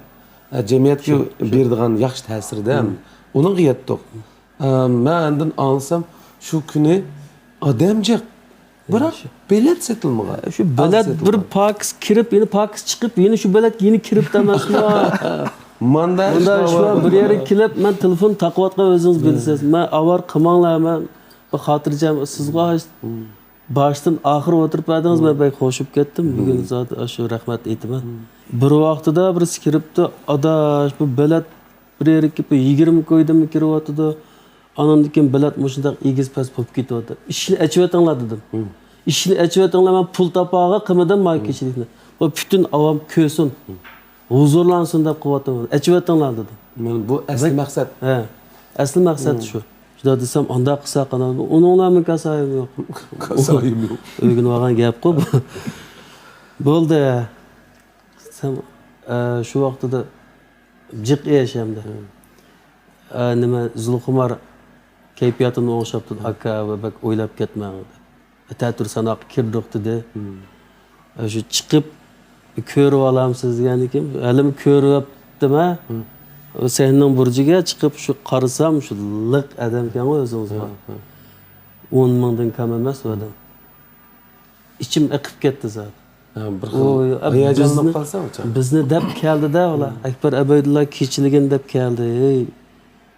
ئە، جەمئىيەتكە بېرىدىغان ياخشى تەسىردە ئۇنىڭغا يەتتۇق. ئە، مەن ئاندىن ئاڭلىسام، شۇ كۈنى ئادەم جىق. بىراق بېلەت سېتىلمىغان. شۇ بېلەت بىر پاكىز كىرىپ، يەنە پاكىز چىقىپ، يەنە شۇ بېلەت يەنە كىرىپتۇ ئەمەسمۇ؟ ماندا ماندا ئىش بار. بىر يەرگە كېلىپ، مەن تېلېفون تاقىۋاتقان، ئۆزىڭىز بىلىسىز. مەن ئاۋارە قىلماڭلار، مەن بىر خاتىرجەم سىزغا باشتىن ئاخىر ئولتۇرۇپ بەردىڭىز، مەن بەك خوش بولۇپ كەتتىم. بۈگۈن زادى شۇ رەھمەت ئېيتىمەن. بىر ۋاقتىدا بىرسى كىرىپتۇ، ئاداش، بۇ بېلەت بىر يەرگە بىر يىگىرمە كويدىنمۇ كىرىۋاتىدۇ. ئانىڭدىن كېيىن بېلەت مۇشۇنداق ئېگىز پەس بولۇپ كېتىۋاتىدۇ. ئىشىكنى ئېچىۋېتىڭلار دېدىم. ئىشىكنى ئېچىۋېتىڭلار، مەن پۇل تاپارغا قىلمىدىم ما كېچىلىكنى. بۇ پۈتۈن ئاۋام كۆرسۇن، ھۇزۇرلانسۇن دەپ قىلىۋاتىمەن. ئېچىۋېتىڭلار دېدىم. مانا بۇ ئەسلى مەقسەت. ھە، ئەسلى مەقسەت شۇ. شۇنداق دېسەم، ئانداق قىلسا قانداق؟ ئۇنىڭ بىلەن مېنىڭ كاسايىم يوق. كاسايىم يوق. ئۆگىنىۋالغان گەپقۇ بۇ. بولدى. سەن، ئە، شۇ ۋاقتىدا جىق ئىش ئەمدى. ئە، نېمە، زۇلخۇمار كەيپىياتىنى ئوڭشاپتۇ، ئاكا، ۋە بەك ئويلاپ كەتمەڭ. ئەتە تۇرساناققا كىردۇق دېدى. ئە، شۇ چىقىپ، كۆرۈۋالامسىز دېگەندىن كېيىن، ھېلىمۇ كۆرۈۋەپتىم، ھە. ئۇ سەھنىنىڭ بۇرجىگە چىقىپ، شۇ قارىسام، شۇ لىق ئادەمكەنغۇ ئۆزىڭىز بار. ئون مىڭدىن كەم ئەمەس ئۇ ئادەم. ئىچىم ئېقىپ كەتتى زادى. ھە، بىر خىل ھاياجانلىنىپ قالساڭ. بىزنى دەپ كەلدى-دە ئۇلار. ئەكبەر ئەبەيدۇللا كېچىلىكىنى دەپ كەلدى. ھېي،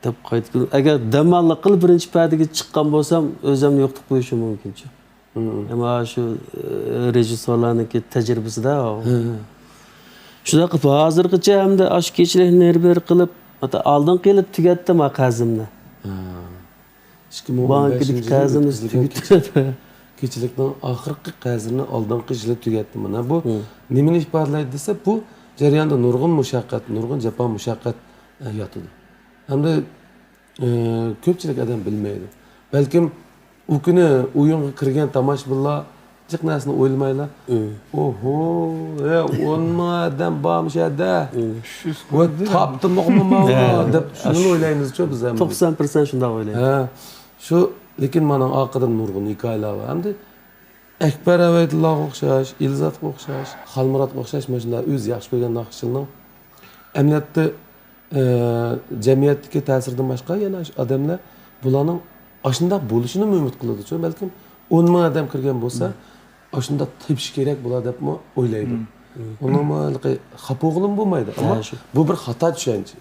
دەپ قايتىپ كېلىپ، ئەگەر دەماللىق قىلىپ بىرىنچى پەردىگە چىققان بولسام، ئۆزۈمنى يوقىتىپ قويۇشۇم مۇمكىنچۇ. ئەمما شۇ، ئە، رېژىسسورلارنىڭكى تەجرىبىسىدە. شۇنداق قىلىپ، ھازىرغىچە ھەمدە ئاشۇ كېچىلىكنى نېرى-بېرى قىلىپ، ھەتتا ئالدىنقى يىلى تۈگەتتىم ھە قەرزىمنى. ئىككى مىڭ ئون بەشىنچى يىلى بانكىدىكى قەرزىمىز تۈگىدى. كېچىلىك-، كېچىلىكنىڭ ئاخىرقى قەرزىنى ئالدىنقى يىلى تۈگەتتى. مانا بۇ نېمىنى ئىپادىلەيدۇ دېسە، بۇ جەرياندا نۇرغۇن مۇشەققەت، نۇرغۇن جاپا مۇشەققەت، ئە، ياتىدۇ. ھەمدە، ئە، كۆپچىلىك ئادەم بىلمەيدۇ. بەلكىم ئۇ كۈنى ئويۇنغا كىرگەن تاماشىبىنلار جىق نەرسىنى ئويلىمايلا، ئوھو، ھە، ئون مىڭ ئادەم بار مۇشۇ يەردە. ۋە تاپتىمىقمۇ ماۋۇ دەپ شۇنى ئويلايمىزچۇ بىز ھەم. توقسان پىرسەنت شۇنداق ئويلايدۇ. ھە، شۇ، لېكىن مانا ئارقىدىن نۇرغۇن ھېكايىلەر بار. ئەمدى ئەكبەر ئەبەيدۇللاغا ئوخشاش، ئېلزاتقا ئوخشاش، خالمۇراتقا ئوخشاش مانا شۇنداق ئۆزى ياخشى كۆرگەن ناخشىچىلارنىڭ ئەمەلىيەتتە، ئە، جەمئىيەتتىكى تەسىردىن باشقا يەنە ئاشۇ ئادەملەر بۇلارنىڭ ئاشۇنداق بولۇشىنىمۇ ئۈمىد قىلىدۇ. چۈنكى بەلكىم ئون مىڭ ئادەم كىرگەن بولسا، ئاشۇنداق تېپىش كېرەك بۇلار دەپمۇ ئويلايدۇ. ئۇنىڭمۇ ھېلىقى خاپا بولغىلىمۇ بولمايدۇ. ئەمما بۇ بىر خاتا چۈشەنچە.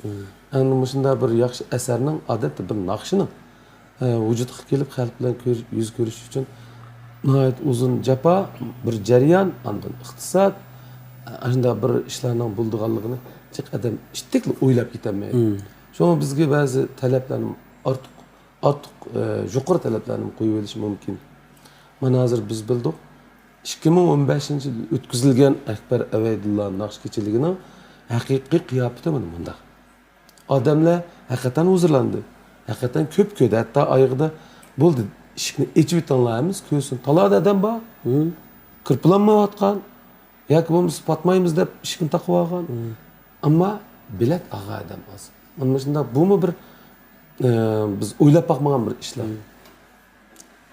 ئەمدى مۇشۇنداق بىر ياخشى ئەسەرنىڭ، ئادەتتە بىر ناخشىنىڭ، ئە، ۋۇجۇدقا كېلىپ خەلق بىلەن كۆر-، يۈز كۆرۈشۈش ئۈچۈن ناھايىتى ئۇزۇن جاپا، بىر جەريان، ئاندىن ئىقتىساد، ئە، ئاشۇنداق بىر ئىشلارنىڭ بولىدىغانلىقىنى جىق ئادەم ئىتتىكلا ئويلاپ كېتەلمەيدۇ. شۇڭا بىزگە بەزى تەلەپلەرنى ئارتۇق، ئارتۇق، ئە، يۇقىرى تەلەپلەرنى قويۇۋېلىش مۇمكىن. مانا ھازىر بىز بىلدۇق، ئىككى مىڭ ئون بەشىنچى يىل ئۆتكۈزۈلگەن ئەكبەر ئەبەيدۇللا ناخشا كېچىلىكىنىڭ ھەقىقىي قىياپىتى مانا مۇنداق. ئادەملەر ھەقىقەتەن ھۇزۇرلاندى. ھەقىقەتەن كۆپ كۆردى. ھەتتا ئايىغىدا، «بولدى، ئىشىكنى ئېچىۋېتىڭلار، ھەممىسى كۆرسۇن.» تالادا ئادەم بار. كىرىپ بولالمايۋاتقان ياكى بولمىسا پاتمايمىز دەپ ئىشىكنى تاقىۋالغان. ئەمما بېلەت ئالغان ئادەم ئاز. مانا مۇشۇنداق، بۇمۇ بىر، ئە، بىز ئويلاپ باقمىغان بىر ئىشلار.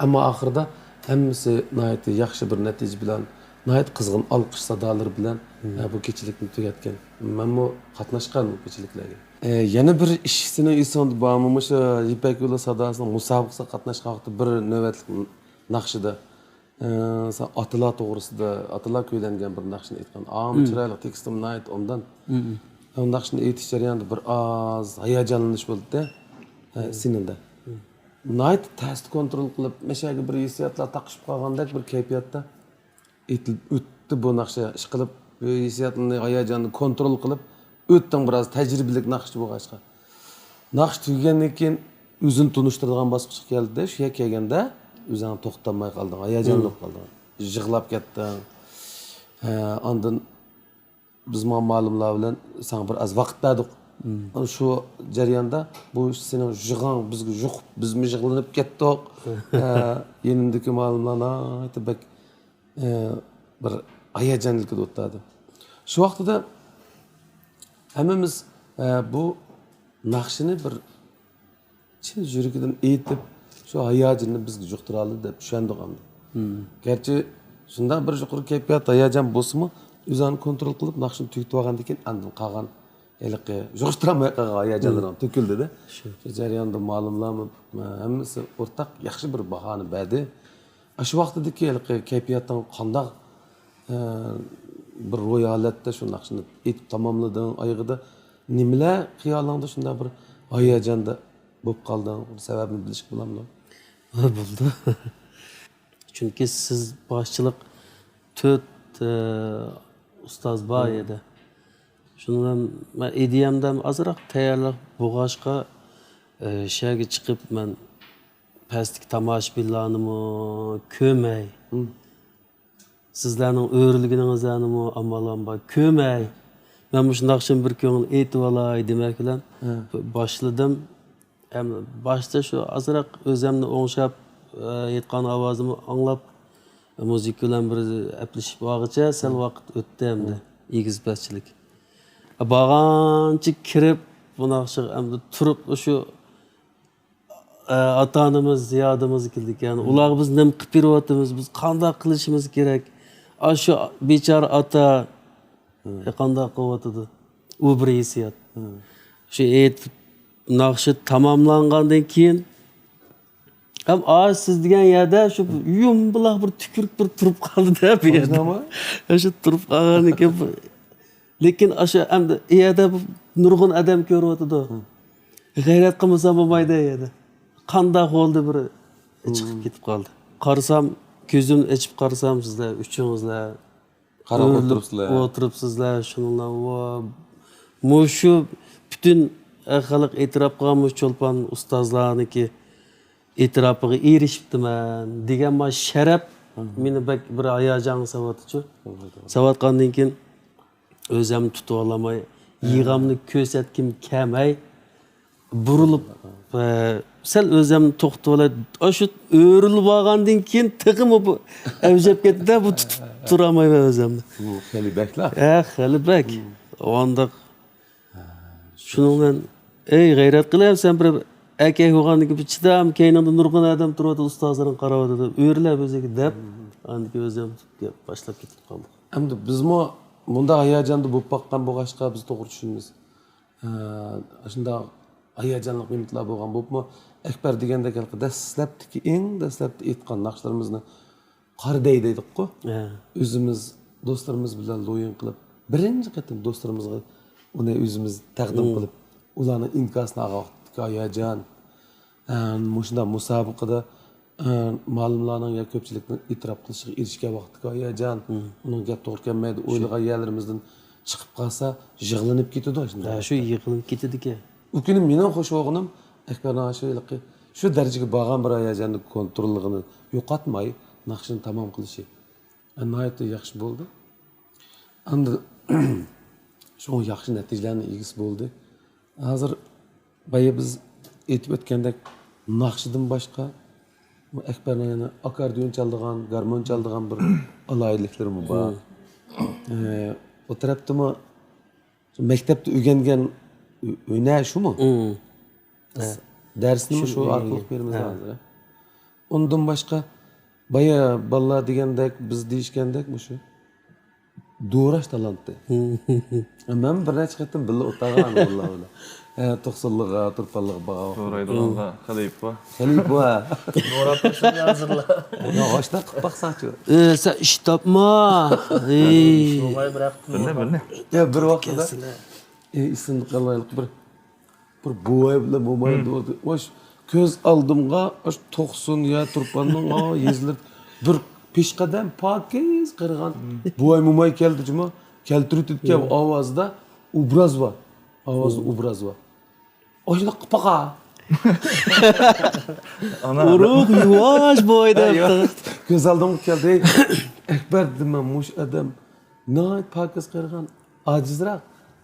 ئەمما ئاخىرىدا ھەممىسى ناھايىتى ياخشى بىر نەتىجە بىلەن، ناھايىتى قىزغىن ئالقىش سادالىرى بىلەن، ئە، بۇ كېچىلىكنى تۈگەتكەن. مەنمۇ قاتناشقان بۇ كېچىلىكلەرگە. ئە، يەنە بىر ئىش سېنىڭ ئېسىڭدە بارمۇ؟ مۇشۇ يىپەك يولى ساداسىنىڭ مۇسابىقىسىگە قاتناشقان ۋاقىتتا بىر نۆۋەتلىك ناخشىدا، ئە، سەن ئاتىلار توغرىسىدا، ئاتىلار كۆيلەنگەن بىر ناخشىنى ئېيتقان. ئاڭمۇ چىرايلىق، تېكىستىمۇ ناھايىتى ئوبدان. ئۇ ناخشىنى ئېيتىش جەريانىدا بىر ئاز ھاياجانلىنىش بولدى-دە، ئە، سېنىڭدە. ناھايىتى تەستە كونترول قىلىپ، مەشەگە بىر ھېسسىياتلار تاقىشىپ قالغاندەك بىر كەيپىياتتا ئېيتىلىپ ئۆتتى بۇ ناخشا. ئىشقىلىپ، بۇ ھېسسىياتنى، ھاياجاننى كونترول قىلىپ ئۆتتۈڭ، بىراز تەجرىبىلىك ناخشىچى بولغاچقا. ناخشا تۈگىگەندىن كېيىن ئۆزىنى تونۇشتۇرىدىغان باسقۇچقا كەلدى. شۇ يەرگە كەلگەندە ئۆزۈڭ توختالماي قالدىڭ، ھاياجانلىنىپ قالدىڭ، يىغلاپ كەتتىڭ. ھە، ئاندىن بىز ماڭا مالىملار بىلەن ساڭا بىر ئاز ۋاقىت بەردۇق. ئانا شۇ جەرياندا بۇ سېنىڭ يىغاڭ بىزگە يۇقۇپ، بىزمۇ يىغلىنىپ كەتتۇق. ھە، يېنىمدىكى مالىملار ناھايىتى بەك، ئە، بىر ھاياجانلىق ئولتۇردى. شۇ ۋاقتىدا ھەممىمىز، ئە، بۇ ناخشىنى بىر چىن يۈرىكىدىن ئېيتىپ، شۇ ھاياجىنىنى بىزگە يۇقتۇرالىدى دەپ چۈشەندۇق ئەمدى. گەرچە شۇنداق بىر يۇقىرى كەيپىيات، ھاياجان بولسىمۇ، ئۆزىنى كونترول قىلىپ، ناخشىنى تۈگىتىۋالغاندىن كېيىن، ئاندىن قالغان ھېلىقى يىغىشتۇرالماي قالغان ھاياجانلىرىڭ تۆكۈلدىدە. شۇ جەرياندا مالىملارمۇ ھەممىسى ئورتاق ياخشى بىر باھانى بەردى. ئاشۇ ۋاقتىدىكى ھېلىقى كەيپىياتىڭ قانداق، ئە، بىر روھىي ھالەتتە شۇ ناخشىنى ئېيتىپ تاماملىدىڭ؟ ئايىغىدا نېمىلەر خىيالىڭدا شۇنداق بىر ھاياجاندا بولۇپ قالدىڭ؟ بىر سەۋەبىنى بىلىشكە بولامدۇ؟ بولىدۇ. چۈنكى سىز باشچىلىق تۆت، ئە، ئۇستاز بار ئىدى. شۇنىڭ بىلەن مەن ئىدىيەمدە ئازراق تەييارلىق بولغاچقا، ئە، شەھەرگە چىقىپ مەن پەستىكى تاماشىبىنلارنىمۇ كۆرمەي، سىزلەرنىڭ ئۆرۈلگىنىڭىزلەرنىمۇ ئامالام بار كۆرمەي، مەن مۇشۇنداق شۇم بىر كۆڭۈل ئېيتىۋالاي دېمەك بىلەن باشلىدىم. ھەم باشتا شۇ ئازراق ئۆزەمنى ئوڭشاپ، ئېيتقان ئاۋازىمنى ئاڭلاپ، مۇزىكا بىلەن بىر ئەپلىشىپ بارغىچە سەل ۋاقىت ئۆتتى ئەمدى، ئېگىز پەسچىلىك. بارغانچە كىرىپ، بۇ ناخشىغا ئەمدى تۇرۇپ، شۇ، ئاتا-ئانىمىز زىيارىتىمىزگە كېلىدىكەن. ئۇلارغا بىز نېمە قىلىپ بېرىۋاتىمىز؟ بىز قانداق قىلىشىمىز كېرەك؟ ئاشۇ بىچارە ئاتا قانداق قىلىۋاتىدۇ؟ ئۇ بىر ھېسسىيات. شۇ ئېيتىپ، ناخشا تاماملانغاندىن كېيىن، ھەم ئا، سىز دېگەن يەردە شۇ يۇمبىلاق بىر تۈكۈرۈك بىر تۇرۇپ قالدى-دە بۇ يەردە. شۇ تۇرۇپ قالغاندىن كېيىن بۇ، لېكىن ئاشۇ ئەمدى ئۇ يەردە بۇ نۇرغۇن ئادەم كۆرۈۋاتىدۇ. غەيرەت قىلمىسا بولمايدۇ ئۇ يەردە. قانداق بولدى بىر چىقىپ كېتىپ قالدى. قارىسام، كۆزۈمنى ئېچىپ قارىسام، سىزلەر ئۈچىڭىزلەر قاراپ ئۆرۈلۈپ ئولتۇرۇپسىلەر. ئولتۇرۇپسىزلەر، شۇنىڭ بىلەن، ۋا، مۇشۇ پۈتۈن خەلق ئېتىراپ قىلغان مۇشۇ چولپان ئۇستازلارنىڭكى ئېتىراپىغا ئېرىشىپتىمەن دېگەن ما شەرەپ مېنى بەك بىر ھاياجانغا سالىۋاتىدۇ. سالىۋاتقاندىن كېيىن ئۆزۈمنى تۇتۇۋالالماي، يىغامنى كۆرسەتكۈم كەلمەي، بۇرۇلۇپ، ئە، سەل ئۆزۈمنى توختىتىۋالاي. ئاشۇ ئۆرۈلۈپ ئالغاندىن كېيىن تېخىمۇ بۇ ئەۋجەپ كەتتى-دە، بۇ تۇتۇپ تۇرالمايمەن ئۆزۈمنى. بۇ خېلى بەكلا. ھە، خېلى بەك. ئانداق. شۇنىڭ بىلەن، ئەي، غەيرەت قىلىڭ، سەن بىر ئەركەك بولغاندىن كېيىن بىر چىدام، كەينىڭدە نۇرغۇن ئادەم تۇرۇۋاتىدۇ، ئۇستازلىرىڭ قاراۋاتىدۇ، ئۆرۈلە ئۆزۈڭگە دەپ، ئاندىن كېيىن ئۆزۈم باشلاپ كېتىپ قالدۇق. ئەمدى بىزمۇ مۇنداق ھاياجاندا بولۇپ باققان بولغاچقا، بىز توغرا چۈشىنىمىز. ئە، شۇنداق ھاياجانلىق مىنۇتلار بولغان بولۇپمۇ، ئەكبەر دېگەندەك ھېلىقى دەسلەپتىكى، ئەڭ دەسلەپتە ئېيتقان ناخشىلىرىمىزنى قارا دەي دەيدۇققۇ. ھە. ئۆزىمىز دوستلىرىمىز بىلەن لويۇن قىلىپ، بىرىنچى قېتىم دوستلىرىمىزغا ئۇنى ئۆزىمىز تەقدىم قىلىپ، ئۇلارنىڭ ئىنكاسىنى ئالغان ۋاقىتتىكى ھاياجان. ئە، مۇشۇنداق مۇسابىقىدە، ئە، مالىملارنىڭ يا كۆپچىلىكنىڭ ئېتىراپ قىلىشىغا ئېرىشكەن ۋاقىتتىكى ھاياجان. ئۇنىڭ گەپ توغرا كەلمەيدۇ، ئويلىغان يەرلىرىمىزدىن چىقىپ قالسا، يىغلىنىپ كېتىدۇ شۇنداق. ھە، شۇ يىغلىنىپ كېتىدىكەن. ئۇ كۈنى مېنىڭ خوش بولغىنىم ئەكبەرنىڭ شۇ ھېلىقى شۇ دەرىجىگە بارغان بىر ھاياجاننى كونتروللۇقىنى يوقاتماي، ناخشىنى تامام قىلىشى. ناھايىتى ياخشى بولدى. ئەمدى شۇڭا ياخشى نەتىجىلەرنىڭ ئىگىسى بولدى. ھازىر بايا بىز ئېيتىپ ئۆتكەندەك، ناخشىدىن باشقا بۇ ئەكبەرنىڭ يەنە ئاكاردىيون چالىدىغان، گارمون چالىدىغان بىر ئالاھىدىلىكلىرىمۇ بار. ئە، ئۇ تەرەپتىمۇ مەكتەپتە ئۆگەنگەن ھۈنەر شۇمۇ؟ دەرسنىمۇ شۇ ئارقىلىق بېرىمىز ھازىر. ئۇندىن باشقا، بايا بالىلار دېگەندەك، بىز دېيىشكەندەك مۇشۇ دوراش تالانتى. مەن بىر نەچچە قېتىم بىللە ئولتۇرغان بالىلار بىلەن. ھە، توقسۇنلىغا، تۇرپانلىغا بارغان. دورايدىغانلار خەلىپە. خەلىپە. دوراپ تاشلىدى ھازىرلا. يا، ئاشۇنداق قىلىپ باقساچۇ. ئە، سەن ئىش تاپما. ئەي. بىلنى، بىلنى. يا، بىر ۋاقىتتا، ئە، ئېسىمدە قالغانلىق بىر بىر بوۋاي بىلەن موماي تۇراتتى. ئاش كۆز ئالدىمغا ئاش توقسۇن يا تۇرپاننىڭ، ئا، يېزىلىپ بىر پېشقەدەم پاكىز قېرىغان بوۋاي موماي كەلدى جۇما. كەلتۈرۈۋېتىدىكەن ئاۋازدا ئوبراز بار. ئاۋازدا ئوبراز بار. ئاشۇنداق قىلىپ باقا. ئۇرۇق يۇۋاش بوۋاي دەپ. كۆز ئالدىمغا كەلدى. ئەكبەر دېدىم مەن، مۇشۇ ئادەم ناھايىتى پاكىز قېرىغان، ئاجىزراق،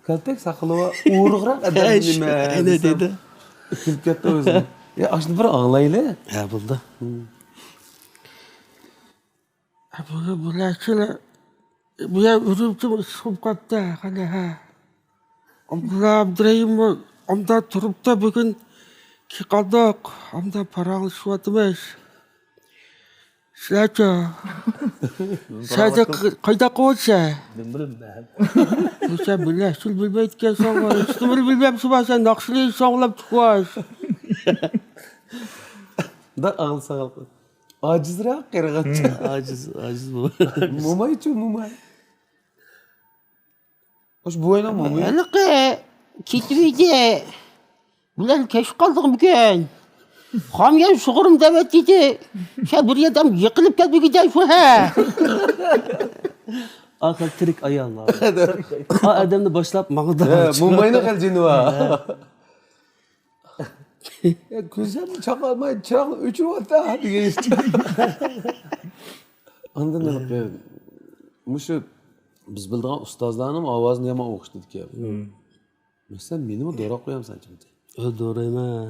كالتەك ساقىلى بار، ئورۇقراق ئادەم نېمە دېسەم، كۈلۈپ كەتتى ئۆزىنى. يا، ئاشۇنى بىر ئاڭلايلى. ھە، بولدى. بۇ، بۇ يەر ئۈرۈمچىمۇ ئىسسىق بولۇپ قاپتۇ، قانداق، ھە. ئابدۇللا ئابدۇرېھىم بۇ ئامدا تۇرۇپتا بۈگۈن كى قانداق؟ ئامدا پاراڭلىشىۋاتىمىز. سىلەرچۇ؟ سىلەرچە قايداق قىلىۋاتىسەن؟ نېمىرىم مەن. سەن بىلەسىل بىلمەيدىكەنسەن. ھېچنېمىنى بىلمەمسىۋا سەن ناخشىنى ساڭلاپ چىقىۋاس. داق ئاڭلىساڭ. ئاجىزراق قېرىغاچچا. ئاجىز، ئاجىز بۇ. مومايچۇ، موماي. خوش، بوۋاينىڭ مومىيى. ھېلىقى كېتىۋىدى. بۇلار كەچ قالدىڭمىكىن؟ خام يەر سۇغۇرۇم دەۋەتتى. شۇ بىر يەردىن يىقىلىپ كەتمىگىدەي شۇ ھە. ئاخىر تىرىك ئايال. ئا ئادەمنى باشلاپ ماڭىدۇ. ھە، موماينىڭ خەلجىنى بار. يا، كۈزەم چاقالماي چىراغنى ئۆچۈرۈۋاتىدۇ دېگەن ئىشتە. ئاندىن ھېلىقى مۇشۇ بىز بىلىدىغان ئۇستازلارنىڭ ئاۋازىنى يامان ئوخشىتىدىكەن. مەسىلەن، مېنىمۇ دوراپ قويامسەن چىمتى؟ ئۆ، دورايمەن.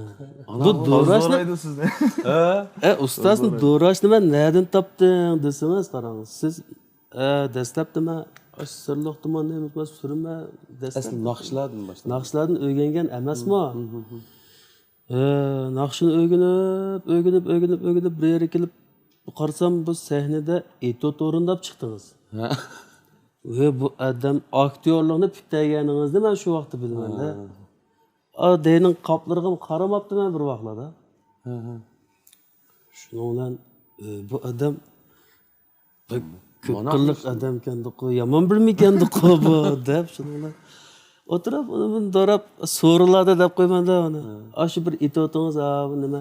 بۇ دوراشنى، دورايدۇ سىزنى. ھە؟ ئە، ئۇستازنى دوراشنى مەن نەدىن تاپتىڭ دېسىڭىز، قاراڭ، سىز ئە، دەسلەپتە مەن ئاشۇ سىرلىقتىمۇ نېمە سۈرمە دەسلەپ ئەسلى ناخشىلاردىن باشلاپ. ناخشىلاردىن ئۆگەنگەن ئەمەسمۇ؟ ھە، ناخشىنى ئۆگىنىپ، ئۆگىنىپ، ئۆگىنىپ، ئۆگىنىپ، بىر يەرگە كېلىپ قارىسام، بۇ سەھنىدە ئېتيۇد ئورۇنداپ چىقتىڭىز. ھە. ۋە بۇ ئادەم ئاكتيورلۇقنى پۈتتۈرگەنىڭىزنى مەن شۇ ۋاقىتتا بىلىمەن-دە. ھە. ئا، دەينىڭ قاپلىرىغىمۇ قارىماپتىمەن بىر ۋاقىتلاردا. ھە، ھە. شۇنىڭ بىلەن، ئە، بۇ ئادەم بەك كۆپ قىرلىق ئادەمكەندىقۇ، يامان بىرمىكەندىقۇ بۇ، دەپ شۇنىڭ بىلەن ئولتۇرۇپ، ئۇنى بۇنى دوراپ، سورۇنلاردا دەپ قويماڭ-دە ئۇنى. ھە. ئاشۇ بىر ئېتيۇدىڭىز، ھە، بۇ نېمە،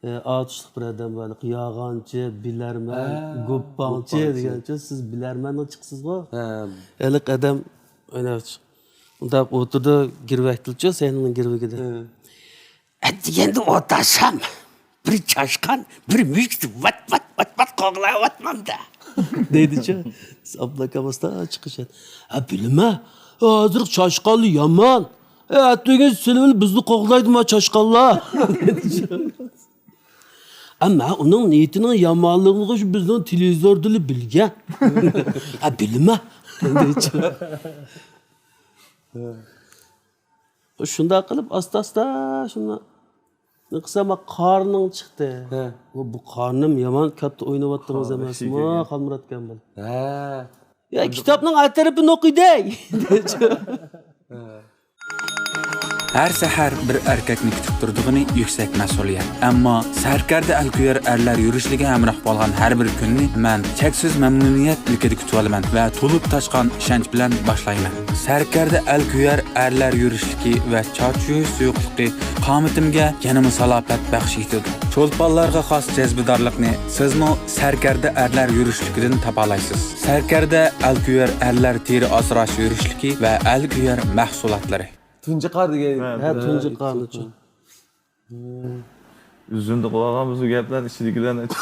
ئە، ئاتۇشلۇق بىر ئادەم بار، ياغانچى، بىلەرمەن، ھە، گۇپپاڭچى گۇپپاڭچى دېگەنچۇ، سىز بىلەرمەننىڭ چىقىسىزغۇ؟ ھە. ھېلىقى ئادەم ئويناۋاتىدۇ. ئۇنداق ئوتتۇرىدا گىرۋەكتىلچۇ سەھنىنىڭ گىرۋىكىدە. ھە. ئەتىگەندە ئولتۇرسام، بىر چاشقان، بىر مۈشۈك ۋات، ۋات، ۋات، ۋات قوغلاۋاتمامدا. دەيدىچۇ. ئابلا ئاكام ئاستا چىقىشىپ، ھە، بىلىمە. ھازىر چاشقانلار يامان. ئەتىگەن سېلىۋېلىپ بىزنى قوغلايدۇ ما چاشقانلار. دەيدىچۇ. ئەمما ئۇنىڭ نىيىتىنىڭ يامانلىقىنى شۇ بىزنىڭ تېلېۋىزوردىلا بىلگەن. ھە، بىلىمە. دەيدىچۇ. شۇنداق قىلىپ ئاستا-ئاستا شۇنداق قىلسام، قارنىڭ چىقتى. ھە. بۇ، بۇ قارنىم يامان كاتتا ئويناۋاتتىڭىز ئەمەسمۇ، خالمۇرات ئاكام بىلەن. ھە. يا، كىتابنىڭ ئەتىرىپىنى ئوقۇيدەي. ھە. ھەر سەھەر بىر ئەركەكنى كۈتۈپ تۇرىدىغىنى يۈكسەك مەسئۇلىيەت. ئەمما سەركەردە ئەلكۆيەر ئەرلەر يۈرۈشلۈكى ھەمراھ بولغان ھەر بىر كۈننى مەن چەكسىز مەمنۇنىيەت ئىلكىدە كۈتۈۋالىمەن ۋە تولۇپ تاشقان ئىشەنچ بىلەن باشلايمەن. سەركەردە ئەلكۆيەر ئەرلەر يۈرۈشلۈكى ۋە چاچيۇ سۇيۇقلۇقى قامىتىمگە يەنىمۇ سالاپەت بەخش ئېتىدۇ. چولپانلارغا خاس جەزبىدارلىقنى سىزمۇ سەركەردە ئەرلەر يۈرۈشلۈكىدىن تاپالايسىز. سەركەردە ئەلكۆيەر ئەرلەر تېرە ئاسراش يۈرۈشلۈكى ۋە ئەلكۆيەر مەھسۇلاتلىرى. تۇنجى قار دېگەن. ھە، تۇنجى قارنىچۇ. ئۈزۈندە قىلىۋالغان بىز بۇ گەپلەرنى ئىچىدىكىلەرنى ئېچىپ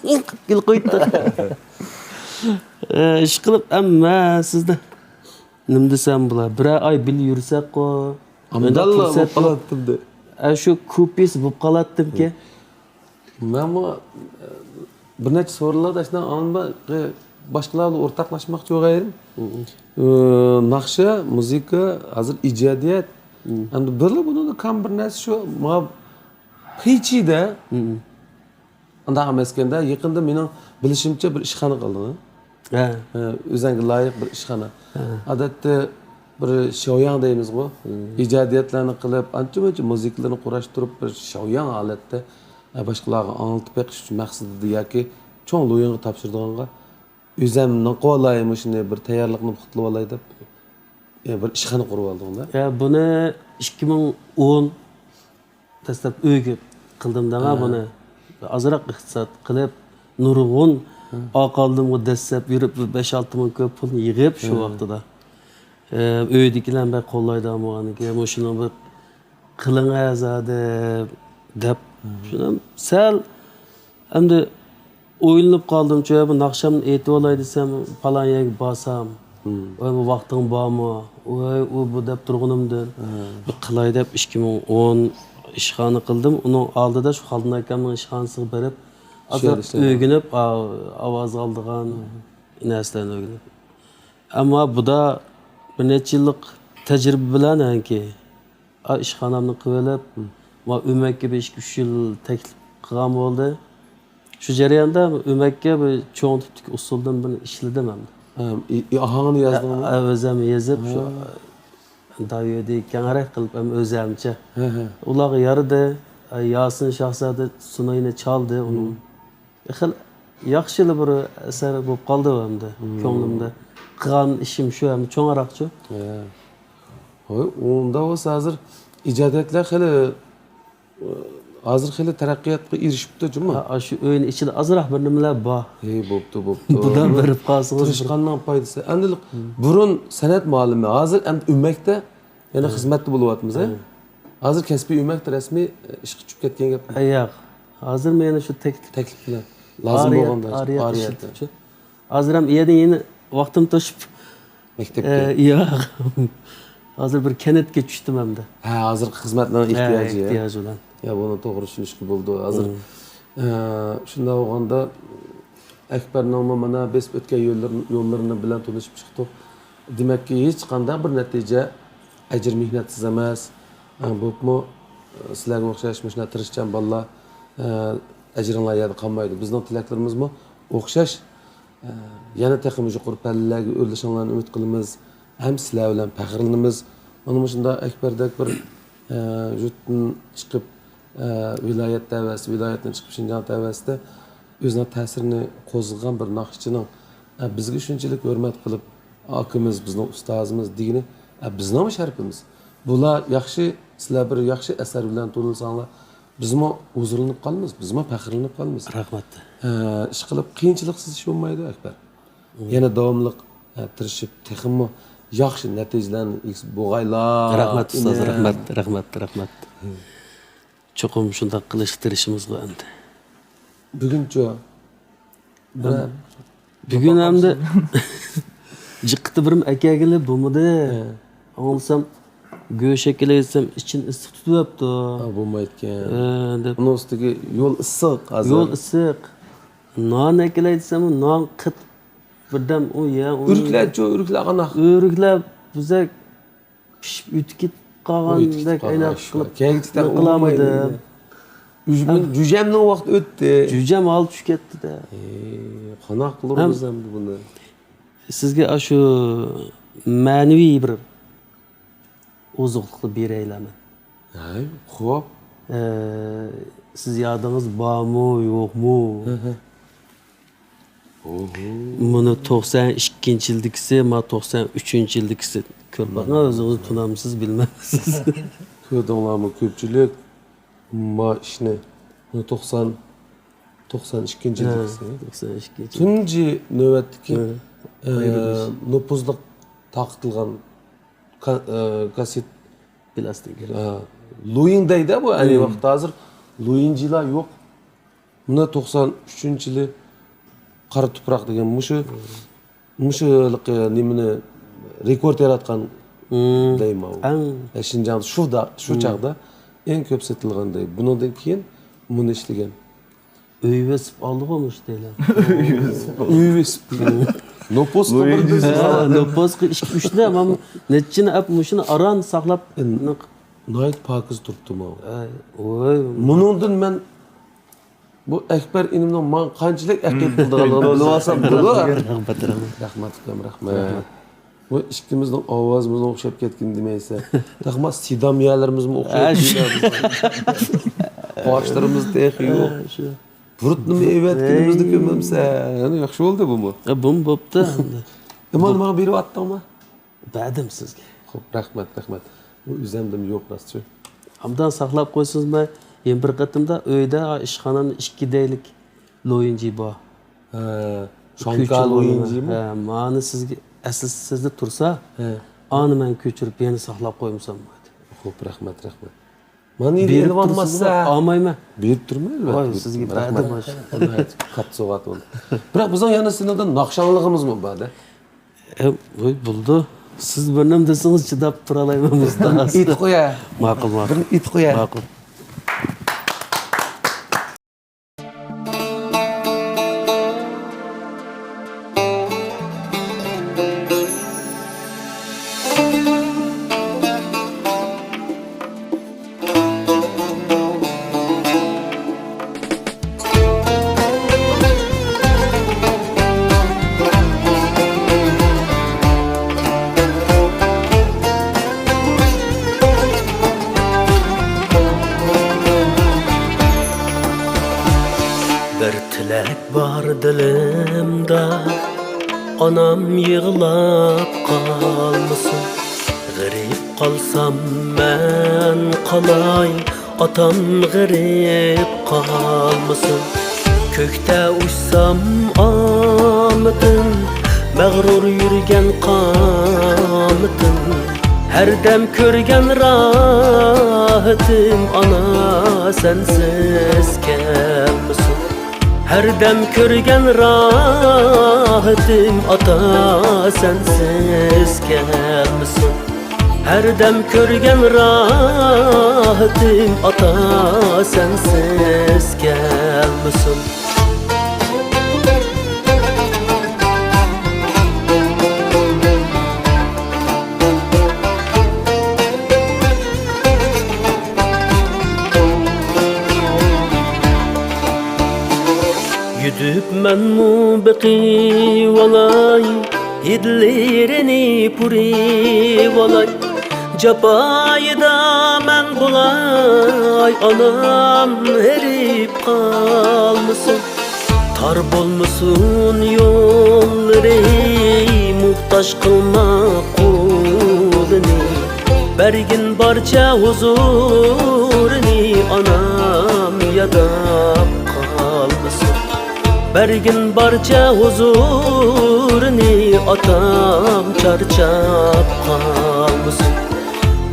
قويدۇق. قىل قويدۇق. ئىشقىلىپ، ئەمما سىزدە نېمە دېسەم بولا؟ بىرەر ئاي بىللە يۈرسەكقۇ. ئامداللا بولۇپ قالاتتىم. ئە، شۇ كوپىيىسى بولۇپ قالاتتىمكى. مەنمۇ، ئە، بىر نەچچە سورۇنلاردا ئاشۇنداق ئاڭلىدىم، باشقىلار بىلەن ئورتاقلاشماقچى بولغان ئىدىم. ئە، ناخشا، مۇزىكا، ھازىر ئىجادىيەت. ئەمدى بىرلا بۇنىڭدا كام بىر نەرسە شۇ، ماڭا قىيچىدە. ئۇنداق ئەمەسكەندە، يېقىندا مېنىڭ بىلىشىمچە بىر ئىشخانا قىلدىڭ. ھە. ھە، ئۆزەڭگە لايىق بىر ئىشخانا. ھە. ئادەتتە بىر شياۋياڭ دەيمىزغۇ، ئىجادىيەتلەرنى قىلىپ، ئانچە-مۇنچە مۇزىكىلىرىنى قۇراشتۇرۇپ، بىر شياۋياڭ ھالەتتە، ھە، باشقىلارغا ئاڭلىتىپ بېقىش ئۈچۈن مەقسىتىدە ياكى چوڭ لويۇنغا تاپشۇرىدىغانغا، ئۆزەم نىڭقىۋالاي مۇشۇنى بىر تەييارلىقنى پۇختىلىۋالاي دەپ، يەنە بىر ئىشخانا قۇرۇۋالدىڭ-دە. يا، بۇنى ئىككى مىڭ ئون دەسلەپ ئۆيگە قىلدىم دەڭا بۇنى. ئازراق ئىقتىساد قىلىپ، نۇرغۇن ئاقالدىمغا دەسسەپ يۈرۈپ، بىر بەش-ئالتە مىڭ كۆپ پۇلنى يىغىپ شۇ ۋاقتىدا. ئە، ئۆيدىكىلەر بەك قوللايدىغان بولغاندىكىن، مۇشۇنىڭ بىر قىلىڭە زادى دەپ، شۇنى سەل ئەمدى ئويلىنىپ قالدىمچۇ، بۇ ناخشامنى ئېيتىۋالاي دېسەم، پالان يەرگە بارسام، ۋاي، بۇ ۋاقتىڭ بارمۇ؟ ۋاي، ئۇ، بۇ دەپ تۇرغىنىمدىن، بىر قىلاي دەپ ئىككى مىڭ ئون ئىشخانا قىلدىم. ئۇنىڭ ئالدىدا شۇ خالدىن ئاكامنىڭ ئىشخانىسىغا بېرىپ، ئازراق ئۆگىنىپ، ئا-، ئاۋاز ئالىدىغان نەرسىلەرنى ئۆگىنىپ. ئەمما بۇدا بىر نەچچە يىللىق تەجرىبە بىلەن، ھەنكى، ئا، ئىشخانامنى قىلىۋېلىپ، ما ئۆمەككە بىر ئىككى، ئۈچ يىل تەكلىپ قىلغان بولدى. شۇ جەرياندا ئۆمەككە بىر چوڭ تىپتىكى ئۇسسۇلدىن بىرنى ئىشلىدىم ئەمدى. ھە، ئى-، ئى-، ئاھاڭىنى يازدىڭمۇ؟ ھە، ئۆزۈم يېزىپ، شۇ ھە. داۋىدى كەڭرەك قىلىپ، ھەم ئۆزەمچە. ھە، ھە. ئۇلارغا يارىدى. ياسىن شاھزادە سۇناينى چالدى ئۇنىڭ. ھە. خېلى ياخشىلا بىر ئەسەر بولۇپ قالدى ئەمدى، ھە. كۆڭلۈمدە. قىلغان ئىشىم شۇ، ھەم چوڭراقچۇ. ھە. ھوي، ئۇنداق بولسا ھازىر ئىجادىيەتلەر خېلى ھازىر خېلى تەرەققىياتقا ئېرىشىپتۇ جۇمۇ. ھە، شۇ ئۆينىڭ ئىچىدە ئازراق بىر نېمىلەر بار. ھەي، بوپتۇ، بوپتۇ. بۇدام بېرىپ قالسىڭىز. تىرىشقاننىڭ پايدىسى. ئەمدى بۇرۇن سەنئەت مۇئەللىمى، ھازىر ئەمدى ئۆمەكتە يەنە خىزمەتتە بولۇۋاتىمىز، ھە؟ ھازىر كەسپىي ئۆمەكتە رەسمىي ئىشقا چۈشۈپ كەتكەن گەپ. ھە، ياق. ھازىر مېنى شۇ تەكلىپ. تەكلىپ بىلەن. لازىم بولغاندا ئارىيەت ئارىيەتتە. ئىشلىتىپ شۇ. ھازىر ھەم ئىيەدىن يېنى ۋاقتىم توشۇپ، مەكتەپكە؟ ئە، ياق. ھازىر بىر كەنتكە چۈشتۈم ئەمدى. ھە، ھازىرقى خىزمەتلەرنىڭ ھە، ئېھتىياجى، ھە؟ ئېھتىياجى بىلەن. يا، بۇنى توغرا چۈشىنىشكە بولىدۇ. ھازىر، مم. ئە، شۇنداق بولغاندا ئەكبەرنىڭمۇ مانا بېسىپ ئۆتكەن يوللىرىنى، يوللىرىنى بىلەن تونۇشۇپ چىقتۇق. دېمەككى، ھېچقانداق بىر نەتىجە ئەجىر مېھنەتسىز ئەمەس. ئە، بولۇپمۇ، ئە، سىلەرگە ئوخشاش مۇشۇنداق تىرىشچان بالىلار، ئە، ئەجرىڭلار يەردە قالمايدۇ. بىزنىڭ تىلەكلىرىمىزمۇ ئوخشاش. ئە، يەنە تېخىمۇ يۇقىرى پەللىلەرگە ئۆرلىشىڭلارنى ئۈمىد قىلىمىز ھەم سىلەر بىلەن پەخىرلىنىمىز. مانا مۇشۇنداق ئەكبەردەك بىر، ئە، يۇرتتىن چىقىپ، ئە، ۋىلايەت تەۋەسىدە، ۋىلايەتتىن چىقىپ شىنجاڭ تەۋەسىدە ئۆزىنىڭ تەسىرىنى قوزغىغان بىر ناخشىچىنىڭ، ئە، بىزگە شۇنچىلىك ھۆرمەت قىلىپ، ئاكىمىز، بىزنىڭ ئۇستازىمىز دېگىنى، ئە، بىزنىڭمۇ شەرىپىمىز. بۇلار ياخشى، سىلەر بىر ياخشى ئەسەر بىلەن تونۇلساڭلار، بىزمۇ ھۇزۇرلىنىپ قالىمىز، بىزمۇ پەخىرلىنىپ قالىمىز. رەھمەت. ئە، ئىشقىلىپ، قىيىنچىلىقسىز ئىش بولمايدۇ، ئەكبەر. مم. يەنە داۋاملىق، ئە، تىرىشىپ، تېخىمۇ ياخشى نەتىجىلەرنىڭ ئىگىسى بولغايلا. رەھمەت، ئۇستاز، ئىنىم. رەھمەت، رەھمەت، رەھمەت. مم. چوقۇم شۇنداق قىلىشقا تىرىشىمىزغۇ ئەمدى. بۈگۈنچۇ؟ بىرەر بۈگۈن ئەمدى جىققىتى بىرىم ئەكەلگىلى بولمىدى. ھە. ئاڭلىسام، گۆش ئەكىلەيتسەم، ئىچىنى ئىسسىق تۇتۇۋەپتۇ. ھە، بولمايدىكەن. ھە، دەپ. ئۇنىڭ ئۈستىگە يول ئىسسىق ھازىر. يول ئىسسىق. نان ئەكىلەيتسەم، نان قىت. بىردەم ئۇ يە، ئۇ ئۆرۈكلەرچۇ، ئۆرۈكلەر قانداق؟ ئۆرۈكلەر بىزدەك پىشىپ ئۆتۈپ كېتىپ قالغاندەك ئايناق قىلىپ كەينىگە قىلالمىدىم. جۈجەمنىڭ ۋاقتى ئۆتتى. جۈجەم ھال چۈشۈپ كەتتى-دە. ئى، قانداق قىلىمىز ئەمدى بۇنى؟ سىزگە ئاشۇ مەنىۋى بىر ئوزۇقلۇقنى بېرەيلەن مەن. ھەي، خوپ. ئە، سىز يادىڭىز بارمۇ، يوقمۇ؟ ھە، ھە. ئوھو. مۇنۇ توقسان ئىككىنچى يىلدىكىسى، ما توقسان ئۈچىنچى يىلدىكىسى. كۆرۈپ باقىڭ، ئۆزىڭىز تونامسىز، بىلمەمسىز. كۆردۈڭلارمۇ كۆپچىلىك؟ ما ئىشنى. مۇنۇ توقسان، توقسان ئىككىنچى ھە، يىلدىكىسى. توقسان ئىككىنچى. تۇنجى نۆۋەتتىكى، ھە. ئە، ئايرىلىش. نوپۇزلۇق تارقىتىلغان كا-، ئە، كاسسېت. پىلاستىنكا. ھە. لۇيىڭ دەيدۇ بۇ، ئەينى ھە. ۋاقىتتا ھازىر لۇيىڭجىلار يوق. مۇنۇ توقسان ئۈچىنچى يىلى قارا تۇپراق دېگەن مۇشۇ، مۇشۇ ھېلىقى نېمىنى رېكورت ياراتقان مم. دەيمەن. ئەڭ شىنجاڭدا شۇ دا-، شۇ مم. چاغدا ئەڭ كۆپ سېتىلغان دەي. بۇنىڭدىن كېيىن مۇنى ئىشلىگەن. ئۆي بېسىپ ئالدىغۇ مۇشۇ دەيلى. ئۆي بېسىپ. نوپۇسقا بىر ھە، نوپۇسقا ئىككى، ئۈچنى، ئەمما نەچچىنى ئەپ مۇشۇنى ئاران ساقلاپ. ناھايىتى پاكىز تۇرۇپتۇ ماۋۇ. ئەي، ۋاي. مۇنىڭدىن مەن بۇ ئەكبەر ئىنىمنىڭ ماڭا قانچىلىك ئەقىد قىلىدىغانلىقىنى بىلىۋالسام بولىدۇ. رەھمەت، رەھمەت. رەھمەت ئۇكام، رەھمەت. رەھمەت. بۇ ئىككىمىزنىڭ ئاۋازىمىزنىڭ ئوخشاپ كەتكىنى دېمەيسەن. تېخىمۇ سىدام يەرلىرىمىزمۇ ئوخشاپ كەتكەن. قاشلىرىمىز تېخى يوق. ھە، شۇ. بۇرۇتنىمۇ ئېۋەتكىنىمىزنى كۆرمەمسەن. يەنە ياخشى بولدى بۇمۇ. ھە، بۇمۇ بوپتۇ. ئىماننى ماڭا بېرىۋەتتىڭمۇ؟ بەردىم سىزگە. خوپ، رەھمەت، رەھمەت. بۇ ئۆزەمدىمۇ يوق راستچۇ. ئابدان ساقلاپ قويسىڭىز، مەن يەنە بىر قېتىمدا ئۆيدە ئىشخانامدا ئىككى دەيلىك لويىنجى بار. ھە، شۇڭكا لويىنجىمۇ؟ ھە، مانا سىزگە ئەسلىسىزدە تۇرسا، ھە. ئانى مەن كۆچۈرۈپ يەنە ساقلاپ قويمىسام بولدى. خوپ، رەھمەت، رەھمەت. مانا ئېلىۋالماسا. ئالمايمەن. بېرىپ تۇرىمەن، ئەلۋەتتە. ۋاي، سىزگە بەردىم. كاتتا سوۋغات بولدى. بىراق بىزنىڭ يەنە سىنىڭدىن ناخشاڭلىقىمىزمۇ بار-دە. ئە، ۋاي، بولىدۇ. سىز بىر نېمە دېسىڭىز، چىداپ تۇرالايمەن، ئۇستاز. ئېيتىپ قويە. ماقۇل، ماقۇل. بىر ئېيتىپ قويە. ماقۇل. تىلەك بار دىلىمدا، ئانام يىغلاپ قالمىسۇن. غېرىب قالسام مەن قالاي، ئاتام غېرىب قالمىسۇن. كۆكتە ئۇچسام ئامىتىم، مەغرۇر يۈرگەن قامىتىم، ھەردەم كۆرگەن راھىتىم، ئانا سەنسىز كەلمىسۇن. ھەردەم كۆرگەن راھىتىم، ئاتا سەنسىز كەلمىسۇن. ھەردەم كۆرگەن راھىتىم، ئاتا سەنسىز كەلمىسۇن. يۈدۈپ مەنمۇ بېقىۋالاي، ھىدلىرىنى پۇرىۋالاي. جاپايىدا مەن بولاي، ئانام ھېرىپ قالمىسۇن. تار بولمىسۇن يوللىرى، موھتاج قىلما قولىنى. بەرگىن بارچە ھۇزۇرىنى، ئانام ياداپ قالمىسۇن. بەرگىن بارچە ھۇزۇرىنى، ئاتام چارچاپ قالمىسۇن.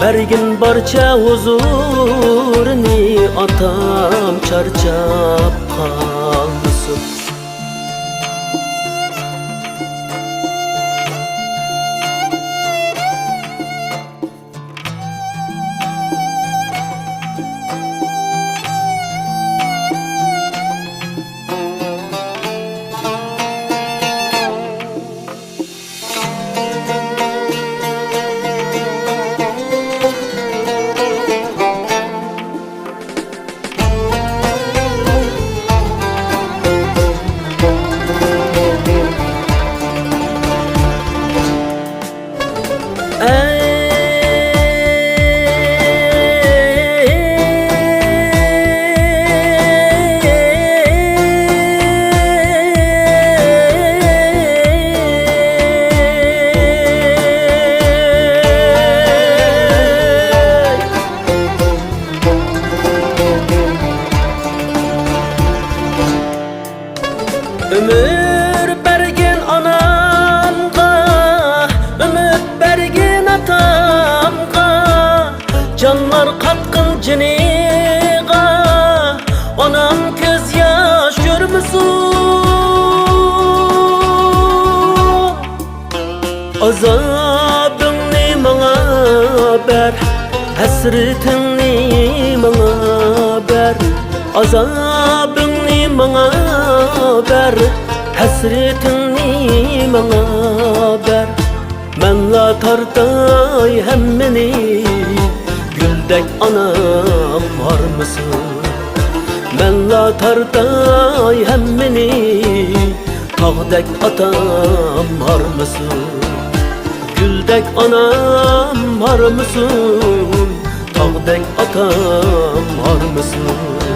بەرگىن بارچە ھۇزۇرىنى، ئاتام چارچاپ قالمىسۇن. ئۆمۈر بەرگىن ئانامغا، ئۈمىد بەرگىن ئاتامغا، جانلار قاتقىن جېنىغا، ئانام كۆز ياش كۆرمىسۇن. ئازابىڭنى ماڭا بەر، ھەسرىتىڭنى ماڭا بەر. ئازابىڭنى ماڭا بەر، ھەسرىتىڭنى ماڭا بەر. مەنلا تارتاي ھەممىنى، گۈلدەك ئانام ھارمىسۇن. مەنلا تارتاي ھەممىنى، تاغدەك ئاتام ھارمىسۇن. گۈلدەك ئانام ھارمىسۇن، تاغدەك ئاتام ھارمىسۇن.